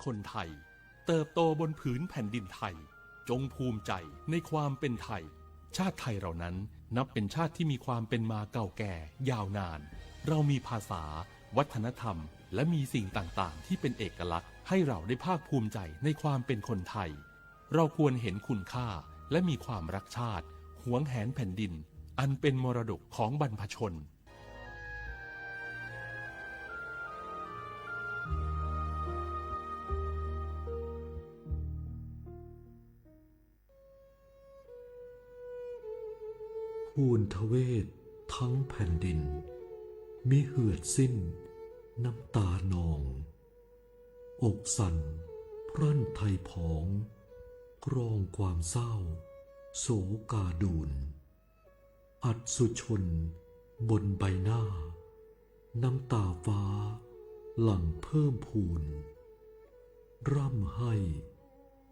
คนไทย เติบโตบนผืนแผ่นดินไทย จงภูมิใจในความเป็นไทย ชาติไทยเรานั้นนับเป็นชาติที่มีความเป็นมาเก่าแก่ยาวนาน เรามีภาษา วัฒนธรรม และมีสิ่งต่างๆ ที่เป็นเอกลักษณ์ ให้เราได้ภาคภูมิใจในความเป็นคนไทย เราควรเห็นคุณค่า และมีความรักชาติ หวงแหนแผ่นดิน อันเป็นมรดกของบรรพชน ภูณทเวศทั้งแผ่นดิน มิเหือดสิ้นน้ำตานอง อกสั่นพรั่นไทยผอง กรองความเศร้า โศกาดูน อัศจนบนใบหน้า น้ำตาฟ้าหลั่งเพิ่มพูน ร่ำไห้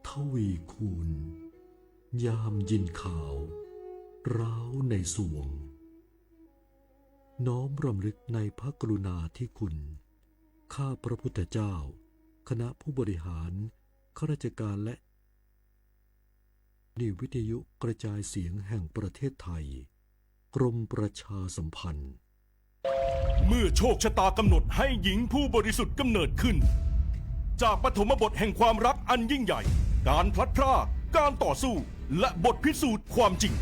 ทวีคูณ ยามยินข่าวร้าวในสวง น้อมรำลึกในพระกรุณาธิคุณ ข้าพระพุทธเจ้า คณะผู้บริหาร ข้าราชการและ นีวิทยุกระจายเสียงแห่งประเทศไทย กรมประชาสัมพันธ์ เมื่อโชคชะตากำหนดให้หญิงผู้บริสุทธิ์กำเนิดขึ้น จากปฐมบทแห่งความรักอันยิ่งใหญ่ การพลัดพราก การต่อสู้ และบทพิสูจน์ความจริง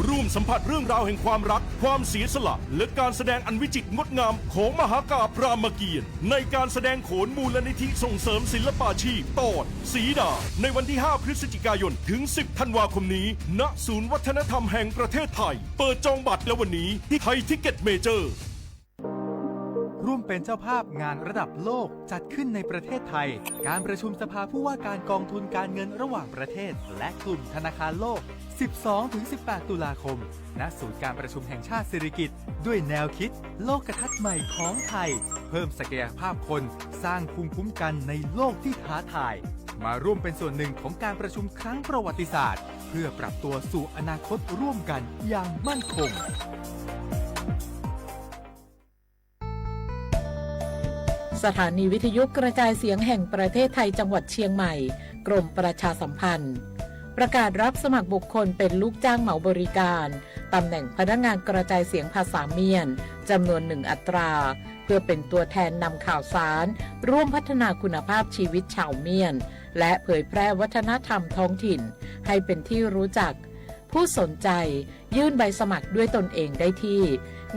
ร่วมสัมผัสเรื่องราวแห่งความรัก ความเสียสละ และการแสดงอันวิจิตรงดงามของมหากาพย์รามเกียรติ์ ในการแสดงโขนมูลนิธิส่งเสริมศิลปาชีพ ตอน สีดา ในวันที่ ห้า พฤศจิกายน ถึง สิบ ธันวาคมนี้ ณ ศูนย์วัฒนธรรมแห่งประเทศไทย เปิดจองบัตรแล้ววันนี้ที่ไทยทิกเก็ตเมเจอร์ ร่วมเป็นเจ้าภาพงานระดับโลกจัดขึ้นในประเทศไทย การประชุมสภาผู้ว่าการกองทุนการเงินระหว่างประเทศ และกลุ่มธนาคารโลก สิบสองถึงสิบแปด ตุลาคม ณ ศูนย์การประชุมแห่งชาติสิริกิติ์ ด้วยแนวคิดโลกทัศน์ใหม่ของไทย เพิ่มศักยภาพคน สร้างภูมิคุ้มกันในโลกที่ท้าทาย มาร่วมเป็นส่วนหนึ่งของการประชุมครั้งประวัติศาสตร์ เพื่อปรับตัวสู่อนาคตร่วมกันอย่างมั่นคง สถานีวิทยุกระจายเสียงแห่งประเทศไทยจังหวัดเชียงใหม่ กรมประชาสัมพันธ์ ประกาศรับสมัครบุคคลเป็นลูกจ้างเหมาบริการ ตำแหน่งพนักงานกระจายเสียงภาษาเมียน จำนวนหนึ่งอัตรา เพื่อเป็นตัวแทนนำข่าวสาร ร่วมพัฒนาคุณภาพชีวิตชาวเมียน และเผยแพร่วัฒนธรรมท้องถิ่น ให้เป็นที่รู้จัก ผู้สนใจยื่นใบสมัครด้วยตนเองได้ที่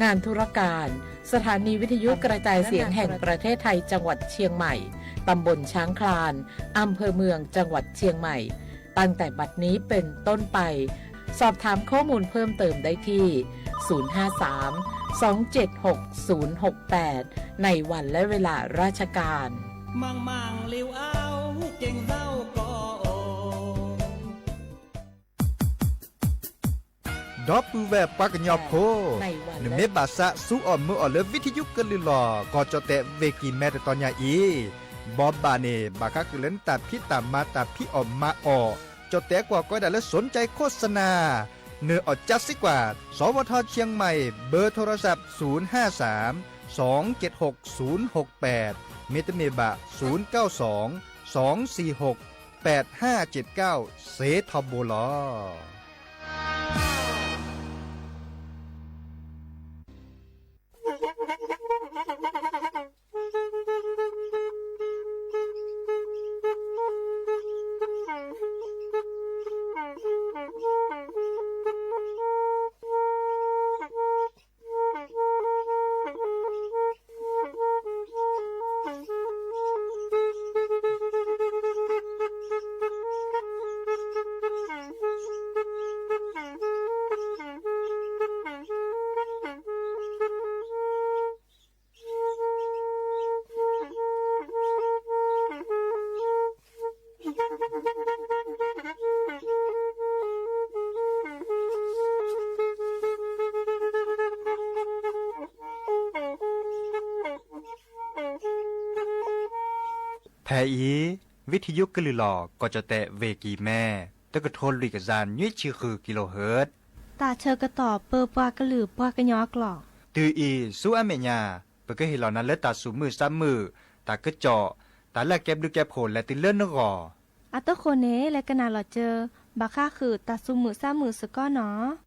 งานธุรการ สถานีวิทยุกระจายเสียงแห่งประเทศไทยจังหวัดเชียงใหม่ ตำบลช้างคลาน อำเภอเมืองจังหวัดเชียงใหม่ ตั้งแต่บัดนี้เป็นต้นไป สอบถามข้อมูลเพิ่มเติมได้ที่ ศูนย์ห้าสาม สองเจ็ดหก ศูนย์หกแปด ในวันและเวลาราชการ ဒီပုၢ်ဝဲၢ်ပှၤကညီဖိ, နမ့ၢ်ဘၣ်သးစူအီၣ်မုာ်အီၣ်လၢ ဝံထယုကလုၢ်လီၤ ကီၢ်ကၠီၣ်တဲၣ် ဝ့ၢ်ကံၢ်မဲ တတီၤညါအံၤ, ဘီဘၣ်န့ၣ် ဘၣ်ဃးကလုၢ်လၢနတၢ်ဖံးတၢ်မၤ တၢ်ဖံးအီၣ်မၤအီၣ်, ကၠီၣ်တဲၣ်ကွၢ်ကီဒၣ်လၢ สนใจโฆษณา နအီၣ်ကၠါစ့ၢ်ကီး, สวท เชียงใหม่ เบอร์โทรศัพท์ ศูนย์ห้าสาม สองเจ็ดหก ศูนย์หกแปด မ့တမ့ၢ်ဘၣ် ศูนย์เก้าสอง สองสี่หก แปดห้าเจ็ดเก้า စ့ထီဘိလီၤ. ဖဲအံၤ ဝံထယုကလုၢ်လီၤ ကီၢ်ကၠီၣ်တဲၣ် ဝ့ၢ်ကံၢ်မဲ တကထိလွံၢ်ကယၤ နွံဆံဃု ကံလိဟၢၣ်, တၢ်ဆၢကတီၢ်ပၢပှၤကလုာ်ပှၤကညီအကျိာ်, တုၤအံၤဆူအမဲာ်ညါ ပကဟ့ၣ်လီၤနၤလၢတၢ်သူၣ်မုာ်သးမုာ်, တၢ်ကစီၣ်, တၢ်လၢအကဲဘျုးကဲဖှိၣ်လဲၤတုၤလၢနဂီၢ်. အသဃိန့ၣ် လဲၤကနၣ်လီၤစၢၤ ဘၣ်ဃးဃုာ်တၢ်သူၣ်မုာ်သးမုာ်စ့ၢ်ကီးနီၤ. ပ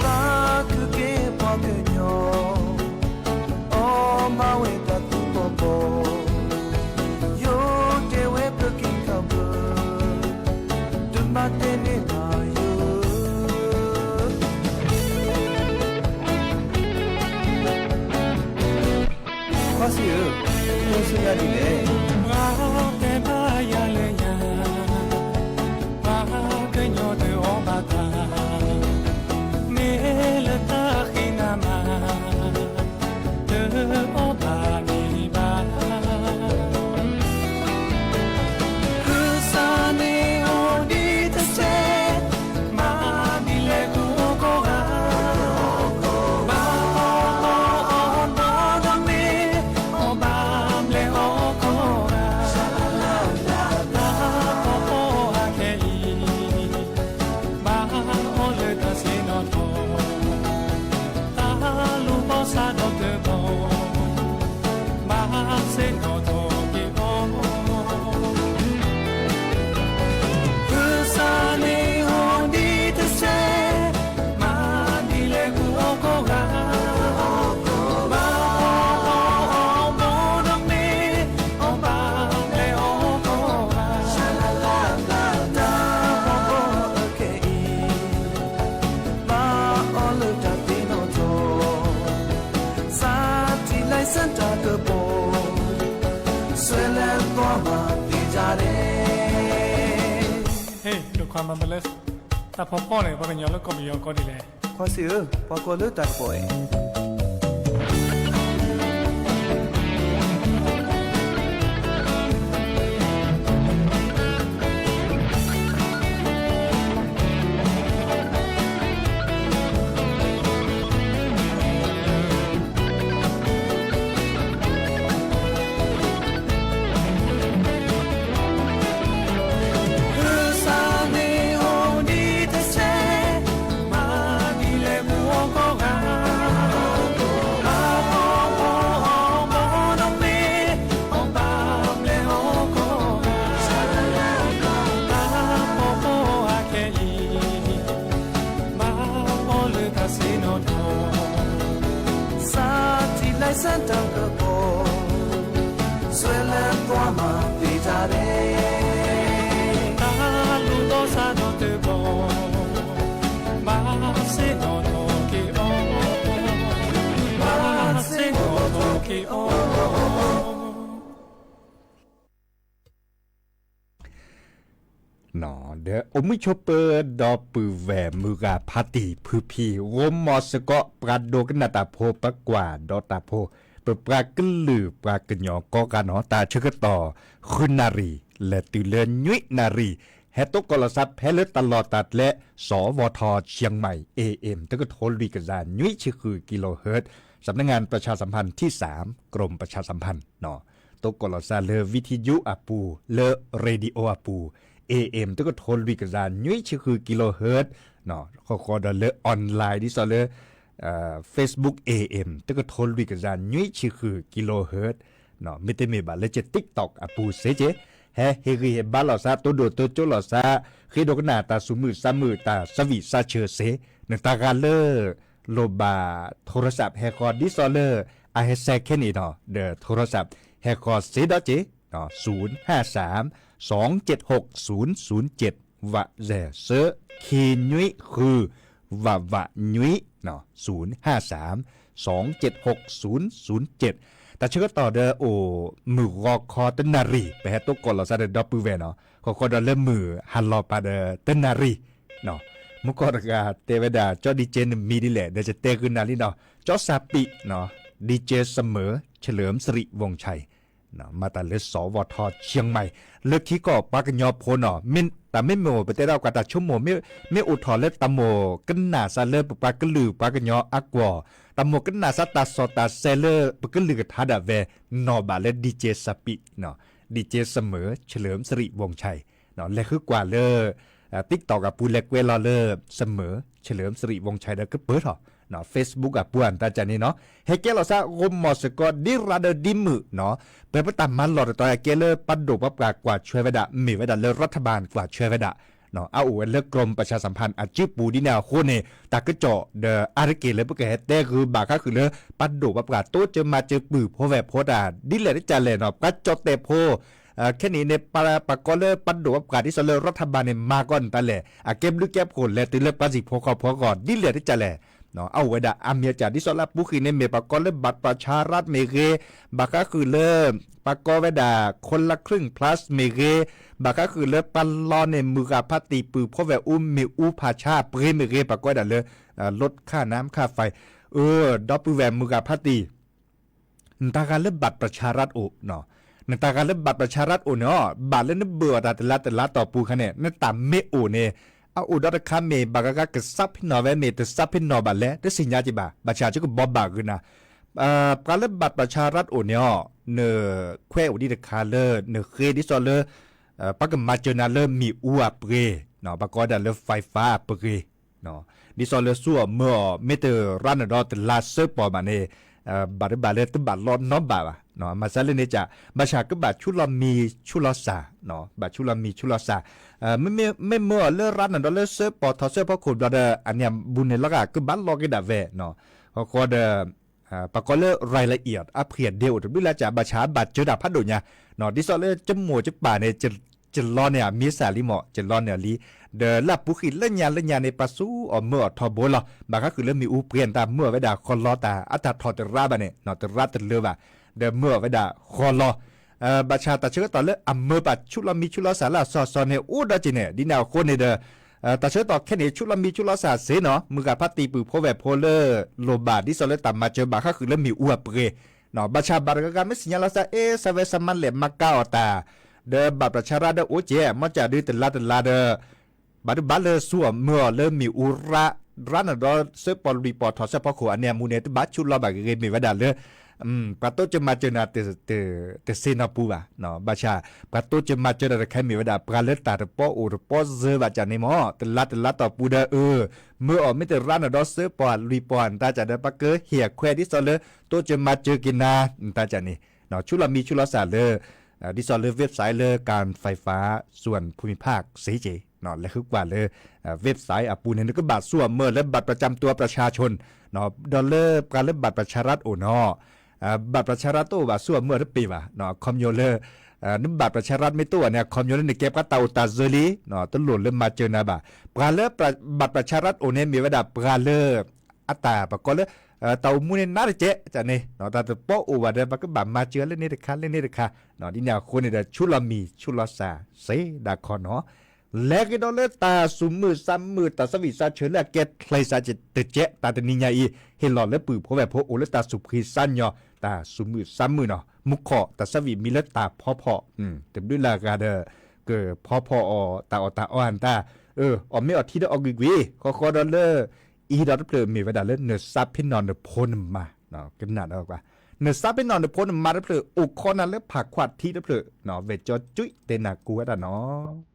ှၤကက့ၤပှၤကညီ အီၣ်မၤဝဲတၢ်သူၣ်ပီၣ်ပီၣ်, ယိၤတဲဝဲပက့ၤခီၣ်ပၢၢ်, တမၤတဲန့ၢ်ဘၣ်ယိၤ ကွၢ်စံးဧၢ, မ့ၢ်ဆူညါဒ်လဲၣ်. ပှၤတဲဘၣ်ယၤလၢယၤ, ပှၤကညီတအီၣ်ဘၣ်တၢ်, မ့ၢ်လၢတၢ်ဃံနၤမး, တအီၣ်ဘၣ်န့ၣ်ဘၣ်. ကစၢ်န့ၣ်အိၣ်ဒံးတစဲး, မၤဒ်လဲၣ်ကအိၣ်ကိးဂၤ, ဘၣ်အီၣ်အီၣ်နီၢ်နီၢ်မ့ၢ်, အီၣ်ဘၣ်ဘျဲးအီၣ်ကိးဂၤ, တၢ်အီၣ်အီၣ်အခဲအံၤ, ဘၣ်အီၣ်လၢတၢ်ဆ့ၣ်နီၤထီၣ်, တၢ်လူၤဘီၣ်စးဒီးတဘီၣ်, ဘၣ်ဆ့ၣ်နီၤထီၣ်က့ၤအီၤ. ကစၢ်န့ၣ်အိၣ်ဒံးတစဲး, မၤဒ်လဲၣ်ကအိၣ်ကိးဂၤ, ဘၣ်အီၣ်အီၣ်အီၣ်ဘီၣ်နီၢ်မ့ၢ်, အီၣ်ဘၣ်ဘျဲးအီၣ်ကိးဂၤ, တၢ်အီၣ်အီၣ်အခဲအံၤ, ဘၣ်အီၣ်လၢတၢ်သ့ၣ်နီၣ်ထီၣ်, စးထီၣ်လၢစၢၣ်တၢ်ကပီၤ, စွဲလဲၣ်သွါမၤသ့ၣ်တၢ်ရဲၣ်. ဟ့ၣ် ဒိၣ်ခွါမၤဘၣ်လၢ တၢ်ဖီဖီန့ၣ် ပှၤကညီလၢကီၢ်ပယီၤကီၢ်ဒ်လဲၣ်. ကွၢ်စံးဧၢ, ပှၤကိးလၢတၢ်ကပီၤအဲၣ်. ကစၢ်န့ၣ်အိၣ်ဒံးတစဲး, မၤဒ်လဲၣ်ကအိၣ်ကိးဂၤ, ဘၣ်အီၣ်အီၣ်အီၣ်ဘီၣ်နီၢ်မ့ၢ်, အီၣ်ဘၣ်ဘျဲးအီၣ်ကိးဂၤ, တၢ်ဖီဖီအခဲအံၤ, ဘၣ်အီၣ်လၢတၢ်ဆ့ၣ်နီၤထီၣ်, စးထီၣ်လၢစၢၣ်တၢ်ကပီၤ, စွဲလဲၣ်သွါမၤသ့ၣ်တၢ်ရဲၣ်. တၢ်လူၤဘီၣ်စးဒီးတဘီၣ်, ဘၣ်ဆ့ၣ်နီၤထီၣ်က့ၤအီၤ, ဘၣ်ဆ့ၣ်နီၤထီၣ်က့ၤအီၤ. ဒီးအိၣ်မုာ်ဆိးပၢၤ ဒီပုၢ်ဝဲၢ်မုၢ်ဂၤဖါတံၢ်ဖုဖံ ဂီၢ်မီၤစ့ၢ်ကီး ပှၤဒိကနၣ်တၢ်ဖိ ပကွၢ်ဒီးတၢ်ဖိ ပပှၤကလုာ်ပှၤကညီကိးဂၤနီၤ တၢ်ဆၢကတီၢ် ဃုနၣ်ရံၣ် လဲၤတုၤလၢနွံနၣ်ရံၣ် ဟဲတိကိးလီၤသးဖဲလၢတၢ်လီၢ်တၢ်ကျဲ စဝထ เชียงใหม่ เอเอ็ม တကထိလွံၢ်ကယၤနွံဆံဃု กิโลเฮิรตซ์ สำนักงานประชาสัมพันธ์ที่สาม กรมประชาสัมพันธ์ တိကိးလီၤသးလၢ วิทยุ အပူၤ လၢ ရေဒီယိၤ အပူၤ เอเอ็ม တကထိလွံၢ်ကယၤနွံဆံဃု กิโลเฮิรตซ์ ဃီဃီဒီးလၢ online ဒ်သိးလၢ Facebook เอเอ็ม တကထိလွံၢ်ကယၤနွံဆံဃု กิโลเฮิรตซ์ မ့တမ့ၢ်ဘၣ်လၢက TikTok အပူၤစ့ၢ်ကီး ဟဲဟ့ၣ်ဂံၢ်ဟ့ၣ်ဘါလိာ်သး တိၢ်ဒိၣ်တိၢ်ကၠိလိာ်သး ဃ့ဒိကနၣ်တၢ်သူၣ်မုာ်သးမုာ် တၢ်ဆၢဝံၣ်စၢ်ဆၢစ့ၢ် နတၢ်ဂၤလၢ လိၣ်ဘၣ် โทรศัพท์ ဟဲဃီ ဒ်သိးလၢ အဟဲစဲးခဲန့ၣ်ဒီး ဒီး โทรศัพท์ ဟဲဃီစ့ၢ်ဒီးစ့ၢ် ศูนย์ห้าสาม สองเจ็ดหก ศูนย์ศูนย์เจ็ด ဝးယဲၢ် ဆၢ ခံနွံဃု ဝးဝးနွံ ศูนย์ห้าสาม สองเจ็ดหก ศูนย์ศูนย์เจ็ด တၢ်ဆၢကတီၢ်ဒီးအိၣ်မုၢ်ဂီၤခီတနၣ်ရံၣ် ပဟဲတိကိးလီၤသးဒီးဒီပုၢ်ဝဲၢ်နီၤ ဃီဃီဒီးလၢမုၢ်ဟါလီၤပာ်ဒီးတနၣ်ရံၣ် မုၢ်ကီၢ်တဂၤတဲဝဲဒၣ် ကၠီ DJ နမံၤဒ်လဲၣ် ဒီးယတဲဃုာ်နၤလံနီၤ ကၠီစၢ်ပံး DJ เสมอ เฉลิมสิริวงศ์ชัย မၤတၢ်လၢ สวท เชียงใหม่ လၢခံကီၢ်ပှၤကညီဖိနီၤ မ့ၢ် တၢ်မ့ၢ်မိၢ်ပတဲဒၣ်ပှၤတၢ်ဆိကမိၣ် မ့ၢ်အိၣ်ထီၣ်လၢတၢ်မိၣ်ကနၣ်စးလၢပပှၤကလုာ်ပှၤကညီအကွီၢ်, တၢ်မိၣ်ကနၣ်စးတၢ်စီၣ်တၢ်စဲးလၢပကလုာ်ကထါဒၣ်ဝဲနီၢ်ဘၣ်လၢ DJ Speed, DJ เสมอ เฉลิมสิริวงศ์ชัย လဲၤဃုကွၢ်လၢ TikTok အပူၤ လဲၤကွဲးလီၤလၢ เสมอ เฉลิมสิริวงศ์ชัย ဒီးကပၢၢ်ထီၣ် Facebook အပူၤအတၢ်ကၢ်န့ၣ်နီၤ, ဟဲကဲလီၤစး ဂိၤမီၢ်စ့ၢ်ကီး ဒ်ရၤဒီးဒ်မုၢ်နီၤ, ပပတၢ်မၤလီၢ်တတီၤအကဲလၢပှၤဒိၣ်ပှၤပှၢ်ကွၢ်ဆၢဝဲဒၣ် မ့ၢ်ဝဲဒၣ်လၢ รัฐบาล ကွၢ်ဆၢဝဲဒၣ် အအိၣ်ဝဲလၢ กรมประชาสัมพันธ์ အစုပူၤဒ်န့ၣ်အဃိန့ၣ် တၢ်ကစီၣ်ဒီးအါတက့ၢ်လၢပကဟဲတဲဂုာ်ဘၣ်ဃးဃုာ်လၢ ပှၤဒိၣ်ပှၤပှၢ်တိစၢၤမၤစၢၤပုၢ်ဖိဝဲၢ်ဖိတၢ်ဒ်လဲၣ်တကၢ်လဲၣ်နီၤ, ပှၤကၠီၣ်တဲၣ်ဖိ ခဲနံၣ်န့ၣ် ပှၤကိးလၢပှၤဒိၣ်ပှၤပှၢ်ဒ်သိးလၢ รัฐบาล န့ၣ် မၤကီးနတၢ်လဲၣ် အကဲဘျုးကဲဖှိၣ်လဲၤတုၤလၢပှၤစံၣ်ဖိဃီဖိအဂီၢ် ဒ်လဲၣ်တကၢ်လဲၣ် အအိၣ်ဝဲဒၣ်အါမံၤအကၢ် ဒ်သိးလၢအပူၤဃံန့ၣ် မ့ၢ်ပှၤကိးလၢ บัตรประชารัฐ မ့ၢ်ဂ့ၤ, ဘၣ်ဃးဃုာ်လၢ ပှၤကိးဝဲဒၣ် คนละครึ่ง plus မ့ၢ်ဂ့ၤ, ဘၣ်ဃးဃုာ်လၢပှၤလီန့ၢ်မုၢ်ဂၤဖးတံၢ် ပုၢ်ဖိဝဲၢ်အူမ့ၣ်အူဖးဆါအပှ့ၤမ့ၢ်ဂ့ၤ, ပှၤကိးဝဲဒၣ်လၢ ลดค่าน้ำค่าไฟ အၢ ဒီပုၢ်ဝဲၢ်မုၢ်ဂၤဖးတံၢ် နတၢ်ဂၤလၢ บัตรประชารัฐ အိၣ်, နတၢ်ဂၤလၢ บัตรประชารัฐ အိၣ်န့ၣ်အီၤ ဘၣ်လၢနဘၢၣ်အီၤတၢ်တလါတလါတီၢ်ပူၤခါန့ၣ် နတၢ်မ့ၢ်အိၣ်န့ၣ် အအိၣ်ဒီးတခါမ့ၢ် ဘၣ်ဂၤဂၤကစးဖဲနီၣ်ဝဲမ့ၢ် တစးဖဲနီၣ်ဘၣ်လဲၣ် တသ့ၣ်ညါက့ၤဘၣ် ဘၣ်ဆၣ်ကကဘီဘၣ်ဂ့ၤနၤ ပှၤလၢ บัตรประชารัฐ အိၣ်န့ၣ်အီၤ နခွဲးအိၣ်ဒံးတခါလၢ နဃ့ဒ်သိးလၢ ပှၤကမၤစၢၤနၤလၢမ့ၣ်အူအပှ့ၤ, ပှၤကိးဝဲဒၣ်လၢ ไฟฟ้า အပှ့ၤ ဒ်သိးလၢဆူအီၣ်မၢအီၣ် မ့ၢ်တရါနၤဒီးတလါစၢပီၢ်ဘၣ်န့ၣ် ဘၣ်တဘၣ်လၢတဘၣ်လီနီဘၣ်ဘၣ်, မၤစၢၤလၢန့ၣ်က ဘၣ်ဆၣ်ကဘၣ်ဆူးလီၤမံၤဆူးလီၤစၢ်, ဘၣ်ဆူးလီၤမံၤဆူးလီၤစၢ်, မ့မ့ၢ်မၢအီၣ်လၢရါနၤဒီးလၢစၢပီၢ်ထီၣ်စၢဖီခိၣ်ဘျီဒီး အန့ၣ်အဘူးန့ၣ်လီၤဂာ် ကဘၣ်လီက့ၤဒၣ်ဝဲ, ဃီဃီဒီး ပှၤကိးလၢ รายละเอียด အဖှံအဒ့အိၣ်တဘျုးလၢက ဘၣ်ဆၣ်အဘၣ်စၢၤတၢ်ဖးဒိၣ်ညါ, ဒ်သိးလၢကမိၢ်ကပၢ်န့ၣ် ကလီန့ၢ်အမ့ၢ်စၢ်လံမး ကလီန့ၢ်အီၤလံ, ဒီးလၢအပူၤဃံလၢညါလၢညါန့ၣ် ပှၤဆူအီၣ်မၢအီၣ်ထီဘိလီၤ, ဘၣ်ဃးဃုာ်လၢမ့ၣ်အူပှ့ၤအတၢ်မၢအီၣ်ဝဲဒၣ်ဃီလီၤတၢ် အတၢ်ထီၣ်တရါဘၣ်န့ၣ် တရါတလၢဘၣ်, ဒီးမၢအီၣ်ဝဲဒၣ်ဃီလီၤ ဘၣ်ဆၣ်တၢ်ဆၢကတီၢ်လၢအမၢပာ်ဆူးလီၤမံၤဆူးလီၤစၢ်လၢအစီၤစီၤန့ၣ် အိၣ်ဒီးက့ၤန့ၣ် ဒ်န့ၣ်အဃိန့ၣ်ဒီး တၢ်ဆၢကတီၢ်ခဲန့ၣ် ဆူးလီၤမံၤဆူးလီၤစၢ်စ့ၢ်နီၤ မုၢ်ဂၤဖးတံၢ်ပုၢ်ဖိဝဲၢ်ဖိလၢ လိၣ်ဘၣ်ဒ်သိးလၢတၢ်မၤစၢၤဘၣ်ဃးဃုာ်လၢမ့ၣ်အူအပှ့ၤ, ဘၣ်ဆၣ်ဘၣ်တဂၤဂၤမ့ၢ်သ့ၣ်ညါလီၤစၢ် အဲ စၢ်ဝဲစၢ်မၤလဲၣ်မၤကၤအီၣ်တၢ်, ဒီး บัตรประชารัฐ ဒီးအိၣ်ကဲ မ့ၢ်ကဒီးတလါတလါဒီး ဘၣ်တဘၣ်လၢဆူအီၣ်မၢအီၣ်လၢမ့ၣ်အူရါ, ရါနၤဒီးစၢပီၢ်လွံၢ်ပီၢ်ထီၣ်စၢဖီခိၣ် အန့ၣ်အမူန့ၣ် တဘၣ်ဆူးလီၤဘၣ်ဂ့ၤဂ့ၤ မ့ၢ်ဝဲဒၣ်လၢ ပှၤတိစၢၤမၤစၢၤနၤ တသ့နီၢ်ပူၤဘၣ်, ဘၣ်ဆၣ် ပှၤတိစၢၤမၤစၢၤတၢ်တခါမ့ၢ်ဝဲဒၣ် ပှၤလၢတၢ်တပီအိၣ်တပီစၢၤဘၣ်ကန့ၣ်မး တလါတလါတီၢ်ပူၤဒီး အၢ မၢအီၣ်မ့ၢ်တရါနၤဒီးစၢပီၢ်လွံၢ်ပီၢ် နတၢ်ကၢ်ဒီး ပှၤကဟ့ၣ်အခွဲးဒ်သိးလၢ တိစၢၤမၤစၢၤက့ၤနၤ နတၢ်ကၢ်န့ၣ် ဆူးလီၤမံၤဆူးလီၤစၢ်လၢ ဒ်သိးလၢ website လၢ การไฟฟ้าส่วนภูมิภาค စ့ၢ်ကီး လဲၤဃုကွၢ်လၢ website အပူၤန့ၣ် နကဘၣ်ဆူအီၣ်မၢလၢ บัตรประจำตัวประชาชน ဒီးလၢပှၤလၢ บัตรประชารัฐ အိၣ်နီၤ บัตรประชารัฐ တအိၣ်ဘၣ်ဆူအီၣ်မၢတပ့ၤဘၣ်, အခီပညီလၢ န บัตรประชารัฐ မ့ၢ်တအိၣ်ဘၣ်န့ၣ် အခီပညီလၢနကဲပှၤတၢ်အိၣ်တၢ်စၢၤလံ, တလိၣ်လၢမၤစၢၤနၤဘၣ်. ပှၤလၢ บัตรประชารัฐ အိၣ်န့ၣ် မ့ၢ်ဝဲဒၣ်ပှၤလၢ အတၢ်ပကိးလၢ တၢ်အိၣ်မူန့ၣ်နးတကဲးန့ၣ် တၢ်တပီအိၣ်ဘၣ်ဒီး ပကဘၣ်မၤစၢၤလၢန့ၣ်တခါလၢန့ၣ်တခါ, ဒ်န့ၣ်အဃိန့ၣ်ဒီး ဆူးလီၤမံၤဆူးလီၤစၢ်စ့ဒၣ်ခီနီၤ လဲၤက့ၤဒီးလၢတၢ်သူၣ်မုာ်သးမုာ် တၢ်သးဝံၣ်သးဆၢလၢအကဲချဲးစးတကဲး တၢ်တနံၤညါအံၤ ဟ့ၣ်လီၤလၢပုၢ်ဖိဝဲၢ်ဖိအိၣ်လၢတၢ်သူၣ်ဖှံသးညီ တၢ်သူၣ်မုာ်သးမုာ်နီၤ မူခိၣ်တၢ်သးဝံၣ်မံၤလၢတၢ်ဖီဖီၣ် တဘျုးလၢအဂၤဒီး ကဖီဖီၣ်အီၤတၢ်အီၣ်တၢ်အီအတၢ် အၢ အီၣ်မ့ၢ်အီၣ်ထံဒီးအီၣ်ကွံာ်ကွံာ် ဃီဃီဒီးလၢ အံၤဒီးတဖျၢၣ်မ့ၢ်ဝဲဒၣ်လၢ နသးဖ့နီၣ်နဖိနမါ ကနၣ်ဒီးကွၢ် နသးဖ့နီၣ်နဖိနမါတဖျၢၣ် အိၣ်ခိးနၤလၢဖးခွါထံတဖျၢၣ် ဝဲၢ်ကၠီကၠူတဲနၢ်ကိးဝဲဒၣ်နီၤ.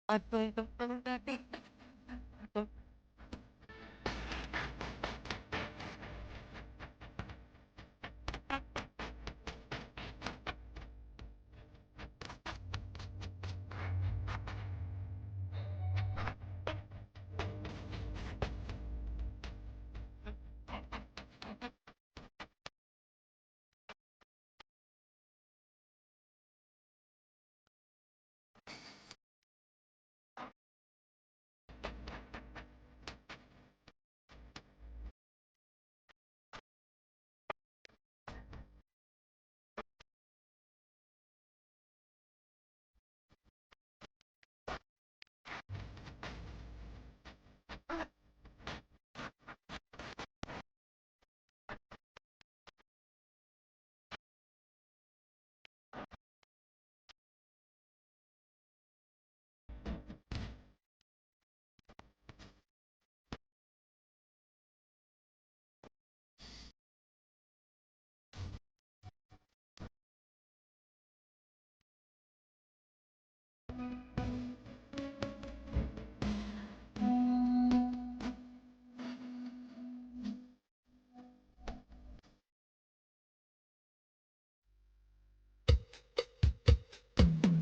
စ့ၢ်နီၣ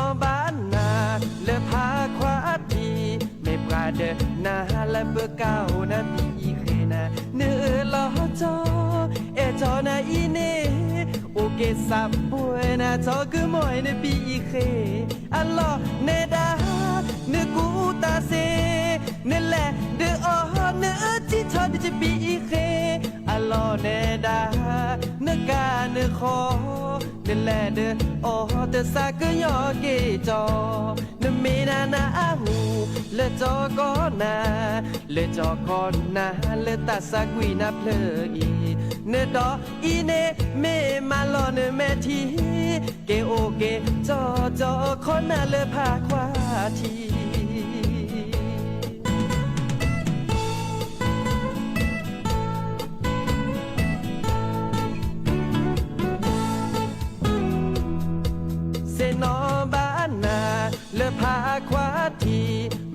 ်ဘၣ်နၤလၢဖးခွါထံး, မ့ၢ်ပှၤဒီးနၤလၢပကအိၣ်နၤပံအံၤဃ့နၤ, နအၢၣ်လီၤကၠီ, အဲၣ်ကၠီနၤအံၤန့ၣ်, အိၣ်က့ၤစးဘှဲနၤ ကၠီကမီၤအံၤနပံအံၤဃ့, အလီၢ်နဲဒၣ် နကူၣ်တၢ်စ့, နလဲၤဒုးအီၣ် နအၢထံထီၣ်ဒ်ယပံအံၤဃ့, အလီၢ်နဲဒၣ် နကၤနဃီ, နလဲၤဒုးအီၣ်တၢ်သးကညီၤက့ၤကၠီ, နမ့ၢ်နၤနၢ်ဟူ လၢကၠီကီၢ်နၤ, လၢကၠီကီၢ်နၤလၢတၢ်သးကွံနၤဖျၢၣ်အံၤ, နဒီးအံၤန့ၣ် မ့ၢ်မၤလီၤနမဲာ်ထံ က့ၤအိၣ်က့ၤကၠီ ကၠီခီနၤလၢဖးခွါထံး. စ့ၢ်နီၣ်ဘၣ်နၤလၢဖးခွါထံး,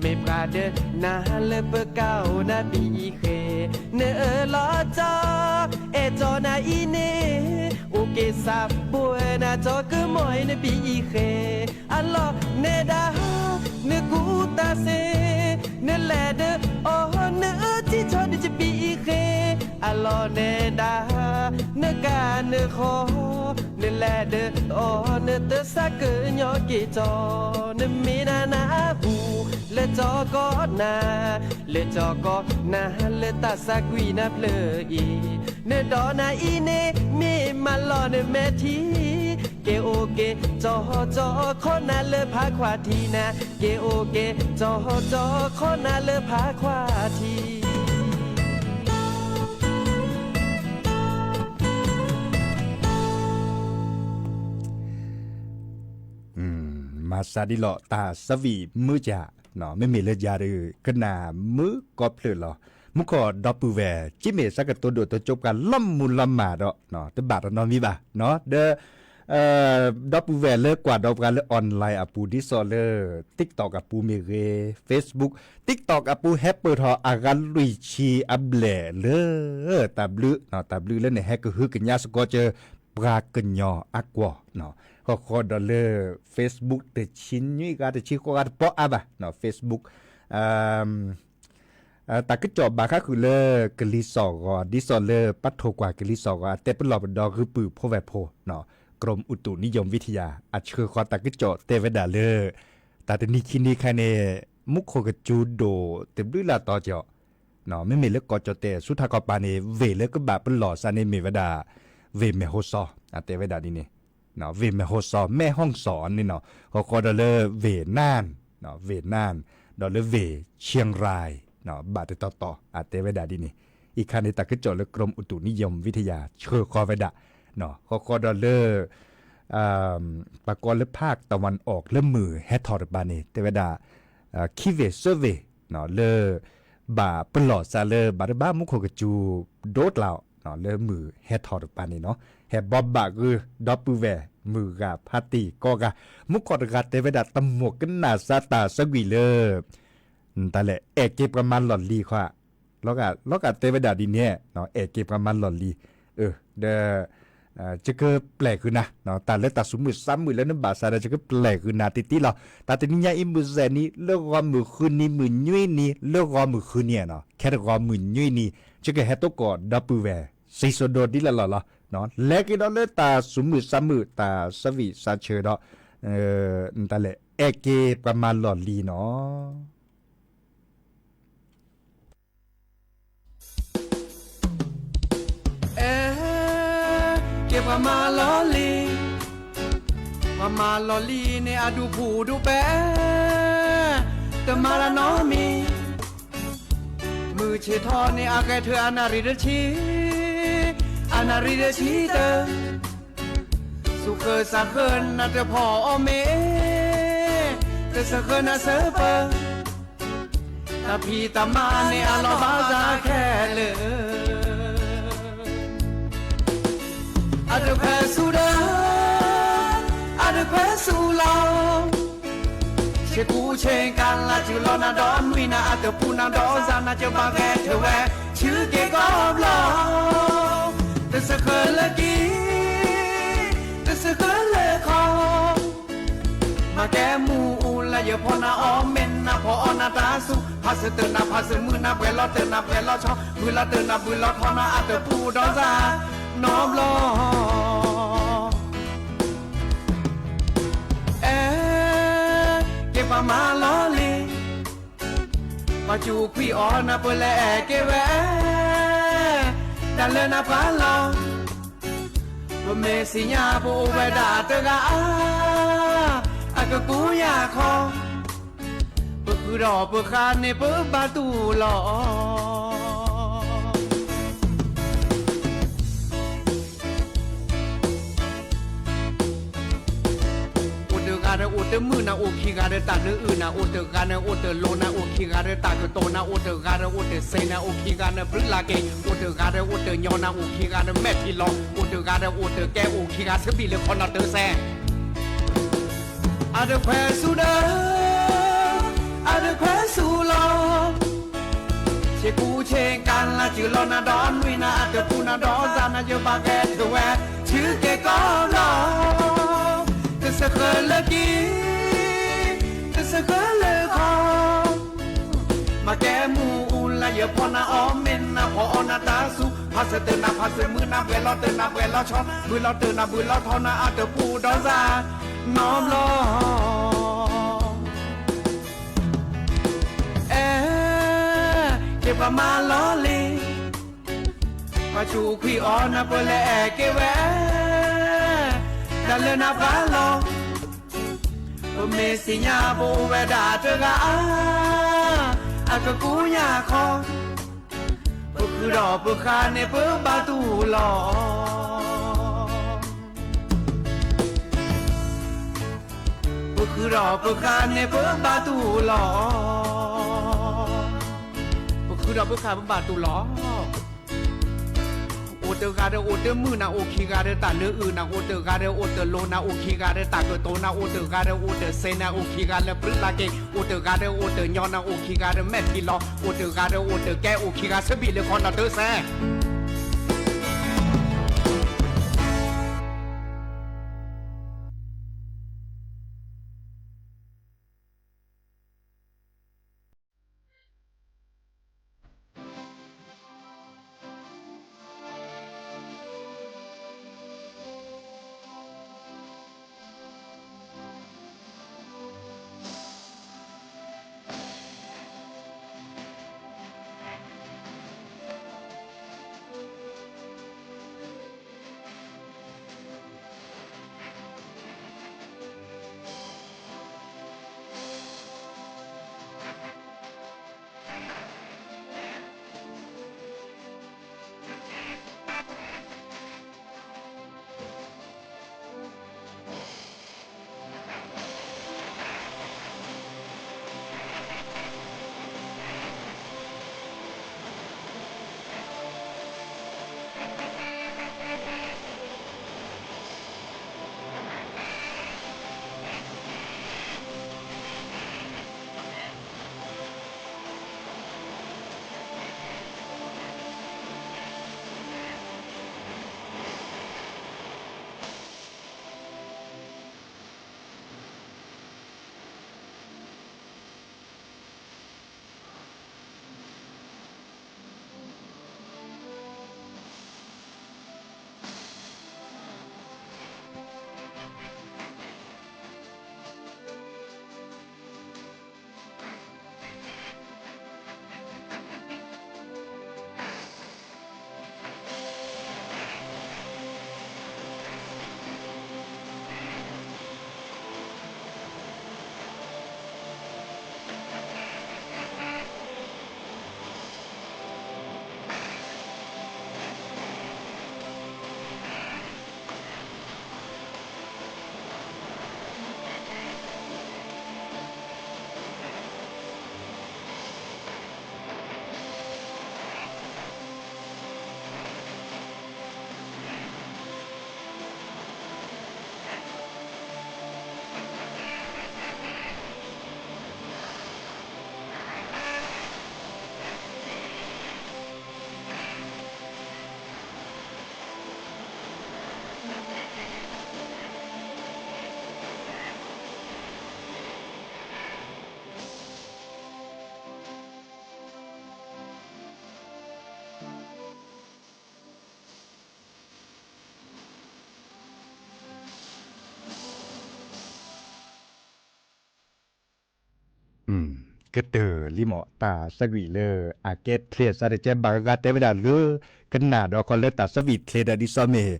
မ့ၢ်ပှၤဒီးနၤလၢပကအိၣ်နၤပံအံၤဃ့, နအၢၣ်လီၤကၠီ, အဲၣ်ကၠီနၤအံၤန့ၣ်, အိၣ်က့ၤစးဘှဲနၤ ကၠီကမီၤအံၤနပံအံၤဃ့, အလီၢ်နဲဒၣ် နကူၣ်တၢ်စ့, နလဲၤဒုးအီၣ် နအၢထံထီၣ်ဒ်ယပံအံၤဃ့, အလီၢ်နဲဒၣ် နကၤနဃီ, နလဲၤဒုးအီၣ် နတၢ်သးကညီၤက့ၤကၠီ, နမ့ၢ်နၤနၢ်ဟူ လၢကၠီကီၢ်နၤ, လၢကၠီကီၢ်နၤလၢတၢ်သးကွံနၤဖျၢၣ်အံၤ, နဒီးနၤအံၤန့ၣ် မ့ၢ်မၤလီၤနမဲာ်ထံ က့ၤအိၣ်က့ၤကၠီ ကၠီခီနၤလၢဖးခွါထံးနၤ, က့ၤအိၣ်က့ၤကၠီ ကၠီခီနၤလၢဖးခွါထံး. မၤစၢ်ဒ်လီၤ တၢ်သးဝံၣ်မုာ်ကၠး, မ့မ့ၢ်လၢယၤဒီး ကနၣ်မုာ်ကီၢ်ဖျၢၣ်လီၤ. မူခိၣ်ဒီပုၢ်ဝဲၢ် က့မ့ၢ်ဆၢကတီၢ်ဒိၣ်တကၠိပှၤလီၤမူလီၤမၢ်ဒီး တဘၣ်တနီၤမံၤဘၣ်, ဒီး ဒီပုၢ်ဝဲၢ်လၢကွၢ်ဒီးပှၤလၢ online အပူၤ ဒ်သိးလၢ TikTok အပူၤမ့ၢ်ဂ့ၤ, Facebook, TikTok အပူၤ ဟဲပၢၢ်ထီၣ်အဂၤလွံၢ်ဆံအဘျဲၣ်လၢ တၢ်ဘျုး, တၢ်ဘျုးလၢနဟဲကဟုကညးစ့ၢ်ကီးကၠၢ ပှၤကညီအကွီၢ်, ဃီဃီဒီးလၢ Facebook တဆံနွံဂၤ တဆံဃိးဂၤ တပီအါဘၣ်, Facebook တၢ်ကစီၣ်ဘၣ်ဃးဃုာ်လၢကလံၤစိးဂီၤ ဒ်သိးလၢပှၤထိၣ်ကွၢ်ကလံၤစိးဂီၤ အတဲပလီၢ်ပဒီးဂုာ်ပုၢ်ဖိဝဲၢ်ဖိ, ကရူၢ်မုၢ်အုၣ်တူၣ်နံယိၣ်ဝံထယၢၣ် အဆှၢဃီၤတၢ်ကစီၣ်တဲဝဲဒၣ်လၢ တၢ်တနံၤခံနံၤခါန့ၣ် မူခိၣ်ကစူၤဒိၣ်တဘျုးလၢ်တီၤကီး, မ့မ့ၢ်လၢကီၢ်ကၠီၣ်တဲၣ်ဆူထၢၣ်ခီပၤန့ၣ် ဝ့ၢ်လၢကဘၣ်ပလီၢ်စ့ၢ်န့ၣ်မ့ၢ်ဝဲဒၣ် ဝ့ၢ်မဲၢ်ဟိၣ်စီၤ အတဲဝဲဒၣ်ဒ်န့ၣ် ဝ့ၢ်မဲၢ်ဟိၣ်စီၤ မဲၢ်ဟီၣ်စီၤန့ၣ်နီၤ, ဃီဃီဒီးလၢဝ့ၢ်နၢၣ်, ဝ့ၢ်နၢၣ်, ဒီးလၢဝ့ၢ်ဆံရၢၣ်, ဘၣ်တတီၤတီၤ အတဲဝဲဒၣ်ဒ်န့ၣ်, အံၤခါန့ၣ် တၢ်ကစီၣ်လၢကရူၢ်မုၢ်အုၣ်တူၣ်နံယိၣ်ဝံထယၢၣ် ဆှၢဃီၤဝဲဒၣ်, ဃီဃီဒီးလၢ ပှၤကိးလၢဖးတဝၣ်အီၣ်လၢမုၢ်ဟဲထီၣ်တပၤန့ၣ် တဲဝဲဒၣ် ခံဝ့ၢ်သၢဝ့ၢ် လၢ ဘၣ်ပလီၢ်စးလၢဘၣ်တဘၣ်မူခိၣ်ကစူၤဒိၣ်ကျါအီၤ လၢမုၢ်ဟဲထီၣ်တပၤန့ၣ်နီၤ ဟဲဘီဘၣ်ဂုာ်ဒီပုၢ်ဝဲၢ် မုၢ်ဂၤဖါတံၢ်ကိးဂၤ မူခိၣ်တဂၤတဲဝဲဒၣ် တမိၣ်ကနၣ်စးတၢ်ဆၢကွံာ်လၢ တၢ်လဲၣ် အဲၣ်က့ၤပှၤမၤလီၢ်လံၤခွါ လီၤဂာ်တဲဝဲဒၣ်ဒ်န့ၣ် အဲၣ်က့ၤပှၤမၤလီၢ်လံၤ ဒီး ယကပျဲၢ်ဃုာ်နၤ တၢ်လၢတၢ်သူၣ်မုာ်သးမုာ်လၢနဘၣ်ဆၣ်ဒီး ယကပျဲၢ်ဃုာ်နၤတံၢ်တံၢ်လီၤ. တၢ်တနံၤညါအံၤ မုၢ်စဲးနံၤ လၢဂီၤမုၢ်ဃုနံၤ မုၢ်နွံနံၤ လၢဂီၤမုၢ်ဃုနံၤနီၤ ခဲတဂီၤမုၢ်နွံနံၤ ယကဟဲသကိးဒီပုၢ်ဝဲၢ် စံၣ်စိၤဒိၣ်ဒ်လဲၣ်လီၤလီၤ. လဲၤက့ၤဒီးလၢတၢ်သူၣ်မုာ်သးမုာ် တၢ်ဆၢဝံၣ်စးဆၢဒီး တၢ်လဲၣ် အဲၣ်က့ၤပှၤမၤလီၢ်လံၤနီၤ. အဲၣ်က့ၤပှၤမၤလီၢ်လံၤ, ပှၤမၤလီၢ်လံၤန့ၣ် အဒူၣ်ဖူၣ်ဒူၣ်ပဲာ်, တမၤတၢ်နီတမံၤ, မုၢ်ဆ့ၣ်ထီၣ်န့ၣ် အဂဲၤထၢၣ်အနၣ်ရံၣ်တဆံ, အနၣ်ရံၣ်တဆံတၢၢ် သူၣ်ဃၢၤသးဃၢၤနၤတဖီၣ်အီၣ်မ့ၤ, တစၢဃၢၤနၤစၢပၢၤ, တၢ်ဖံးတၢ်မၤန့ၣ်အလီၢ်ဘၣ်စးခဲလၢာ်, အတခွဲးဆူၣ်ဒီး, အတခွဲးဆူၣ်လီၤ. ဆ့ကူဆ့ကၤလၤ စုလီၤနၤဒီးနွံနၤ အတပူၤနၤဒီးစးနၤ ကဘၣ်ဂဲၤထၢၣ်ဝဲ ဆူက့ၤကီၢ်ဘျီၣ်, တစၢဃၢၤလၢကံ, တစၢဃၢၤလၢခီ, မၤကဲမူအူလၢယဖီနၤအီၣ်မ့ၤ နၤဖီအီၣ်နၤတၢ်ဆူၣ်, ဖးစၢၤတၢၢ်နၤဖးစၢၤမုၢ်နၤ ပှဲၤလီၤတၢၢ်နၤပှဲၤလီၤဆီ, ဘုလီၤတၢၢ်နၤဘုလီၤထီနၤ အတပူၤဒီးစးနီတဘျီ အဲၣ်က့ၤပှၤမၤလီၢ်လံၤ, ပှၤစူးခွံအီၤနၤ ပလဲၤအဲၣ်က့ၤဝဲ, တၢ်လၢနၤပှၤလီၤ, ပမ့ၢ်စံၣ်ညါပအိၣ်ဝဲဒၣ်တဂၤ, အကကူယၤခီ, ပဃုာ်ဒီးပဃၣ်န့ၣ်ပဘၣ်တူၢ်လီၤ. အိၣ်တဂၤဒီးအိၣ်တမုာ်နၤ အိၣ်ခံဂၤဒီးတၢ်နၢအုၣ်နၤ အိၣ်တဂၤဒီးအိၣ်တလိၤနၤ အိၣ်ခံဂၤဒီးတၢ်ကတိၤနၤ အိၣ်တဂၤဒီးအိၣ်တစဲးနၤ အိၣ်ခံဂၤဒီးဘျုးလၢ်က့ၤ အိၣ်တဂၤဒီးအိၣ်တညီနၤ အိၣ်ခံဂၤဒီးမဲာ်ထံလီၤ အိၣ်တဂၤဒီးအိၣ်တကဲ အိၣ်ခံဂၤဆၢဘံၣ်လၢခီနၤတစဲး အတခွဲးဆူၣ်ဒီး အတခွဲးဆူၣ်လီၤ. ဆ့ကူဆ့ကၤလၤ စုလီၤနၤဒီးနွံနၤ အတပူၤနၤဒီးစးနၤ ယဘၣ်ဂဲၤထၢၣ်ဝဲ ဆူက့ၤကီၢ်ဘျီၣ်, တစၢဃၢၤလၢကံ, တစၢဃၢၤလၢခီ, မၤကဲမူအူလၢယဖီနၤအီၣ်မ့ၤ နၤဖီအီၣ်နၤတၢ်ဆူၣ်, ဖးစၢၤတၢၢ်နၤဖးစၢၤမုၢ်နၤ ပှဲၤလီၤတၢၢ်နၤပှဲၤလီၤဆီ, ဘုလီၤတၢၢ်နၤဘုလီၤထီနၤ အတပူၤဒီးစး နီတဘျီ အဲၣ်က့ၤပှၤမၤလီၢ်လံၤ, ပှၤစူးခွံအီၤနၤ ပလဲၤအဲၣ်က့ၤဝဲ, တၢ်လၢနၤပှၤလီၤ, ပမ့ၢ်စံၣ်ညါပအိၣ်ဝဲဒၣ်တဂၤ, အကကူယၤခီ, ပဃုာ်ဒီးပဃၣ်န့ၣ်ပဘၣ်တူၢ်လီၤ. ပဃုာ်ဒီးပဃၣ်န့ၣ်ပဘၣ်တူၢ်လီၤ. ပဃုာ်ဒီးပဃၣ်ပဘၣ်တူၢ်လီၤ. အိၣ်တဂၤဒီးအိၣ်တမုာ်နၤ အိၣ်ခံဂၤဒီးတၢ်နၢအုၣ်နၤ အိၣ်တဂၤဒီးအိၣ်တလိၤနၤ အိၣ်ခံဂၤဒီးတၢ်ကတိၤနၤ အိၣ်တဂၤဒီးအိၣ်တစဲးနၤ အိၣ်ခံဂၤလၢဘျုးလၢ်က့ၤ အိၣ်တဂၤဒီးအိၣ်တညီနၤ အိၣ်ခံဂၤဒီးမဲာ်ထံလီၤ အိၣ်တဂၤဒီးအိၣ်တကဲ အိၣ်ခံဂၤဆၢဘံၣ်လၢခီနၤတစဲး ကတၢၢ်လံမး တၢ်ဆၢဂံၢ်လၢအကဲချ့အစးတကဲ ဘၣ်ဂၤဂၤတဲဝဲဒၣ်လၢ ကနၣ်ဒီးခီလၢတၢ်ဆၢဂံၢ်ချ့ဒီးဒ်သိးမ့ၢ်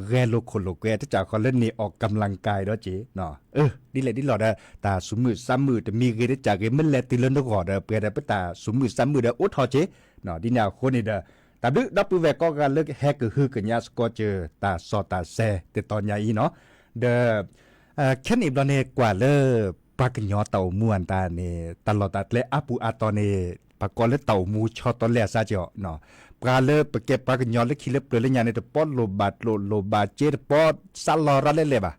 ဂဲၤလိာ်ခိၣ်လိာ်ကွဲ တကးခီလၢန့ၢ်အီၣ်ကမျၢၢ်ကၤဒီးက့ၤ ဒ်လဲၣ်ဒ်လဲၣ်ဒီး တၢ်ဆူးမုၢ်ဆါမုၢ်တမံၤဂ့ၤတကးဂ့ၤ မ့ၢ်လဲၤတုၤလၢနဂီၢ်ဒီး ပှဲၤဒီးပတၢ်ဆူးမုၢ်ဆါမုၢ်ဒီးအိၣ်ထီၣ်က့ၤ ဒ်န့ၣ်အဃိန့ၣ်ဒီး တၢ်ဘျုးဒီပုၢ်ဝဲၢ်ကိးဂၤလၢဟဲကဟုကညးစ့ၢ်ကီးစၢၤ တၢ်စီၣ်တၢ်ဆဲတသီညါအံၤနီၤ, ဒီး ခဲနံၣ်ဘျီန့ၣ် ကွၢ်လၢ ပှၤကညီတၢ်အိၣ်မူအတၢ်န့ၣ် တၢ်လီၢ်တၢ်ကျဲအါပူၤအါတီၤန့ၣ် ပှၤကိးလၢတၢ်အိၣ်မူဆီတလဲအစးကီး ပှၤလၢပကဲပှၤကညီလၢခံလၢပျၢၤလၢညါန့ၣ် တပီလိၣ်ဘၣ်ကျိၣ်လိၣ်ဘၣ်စ့ တပီစးလီၤရၣ်လဲၣ်လဲၣ်ဘၣ်.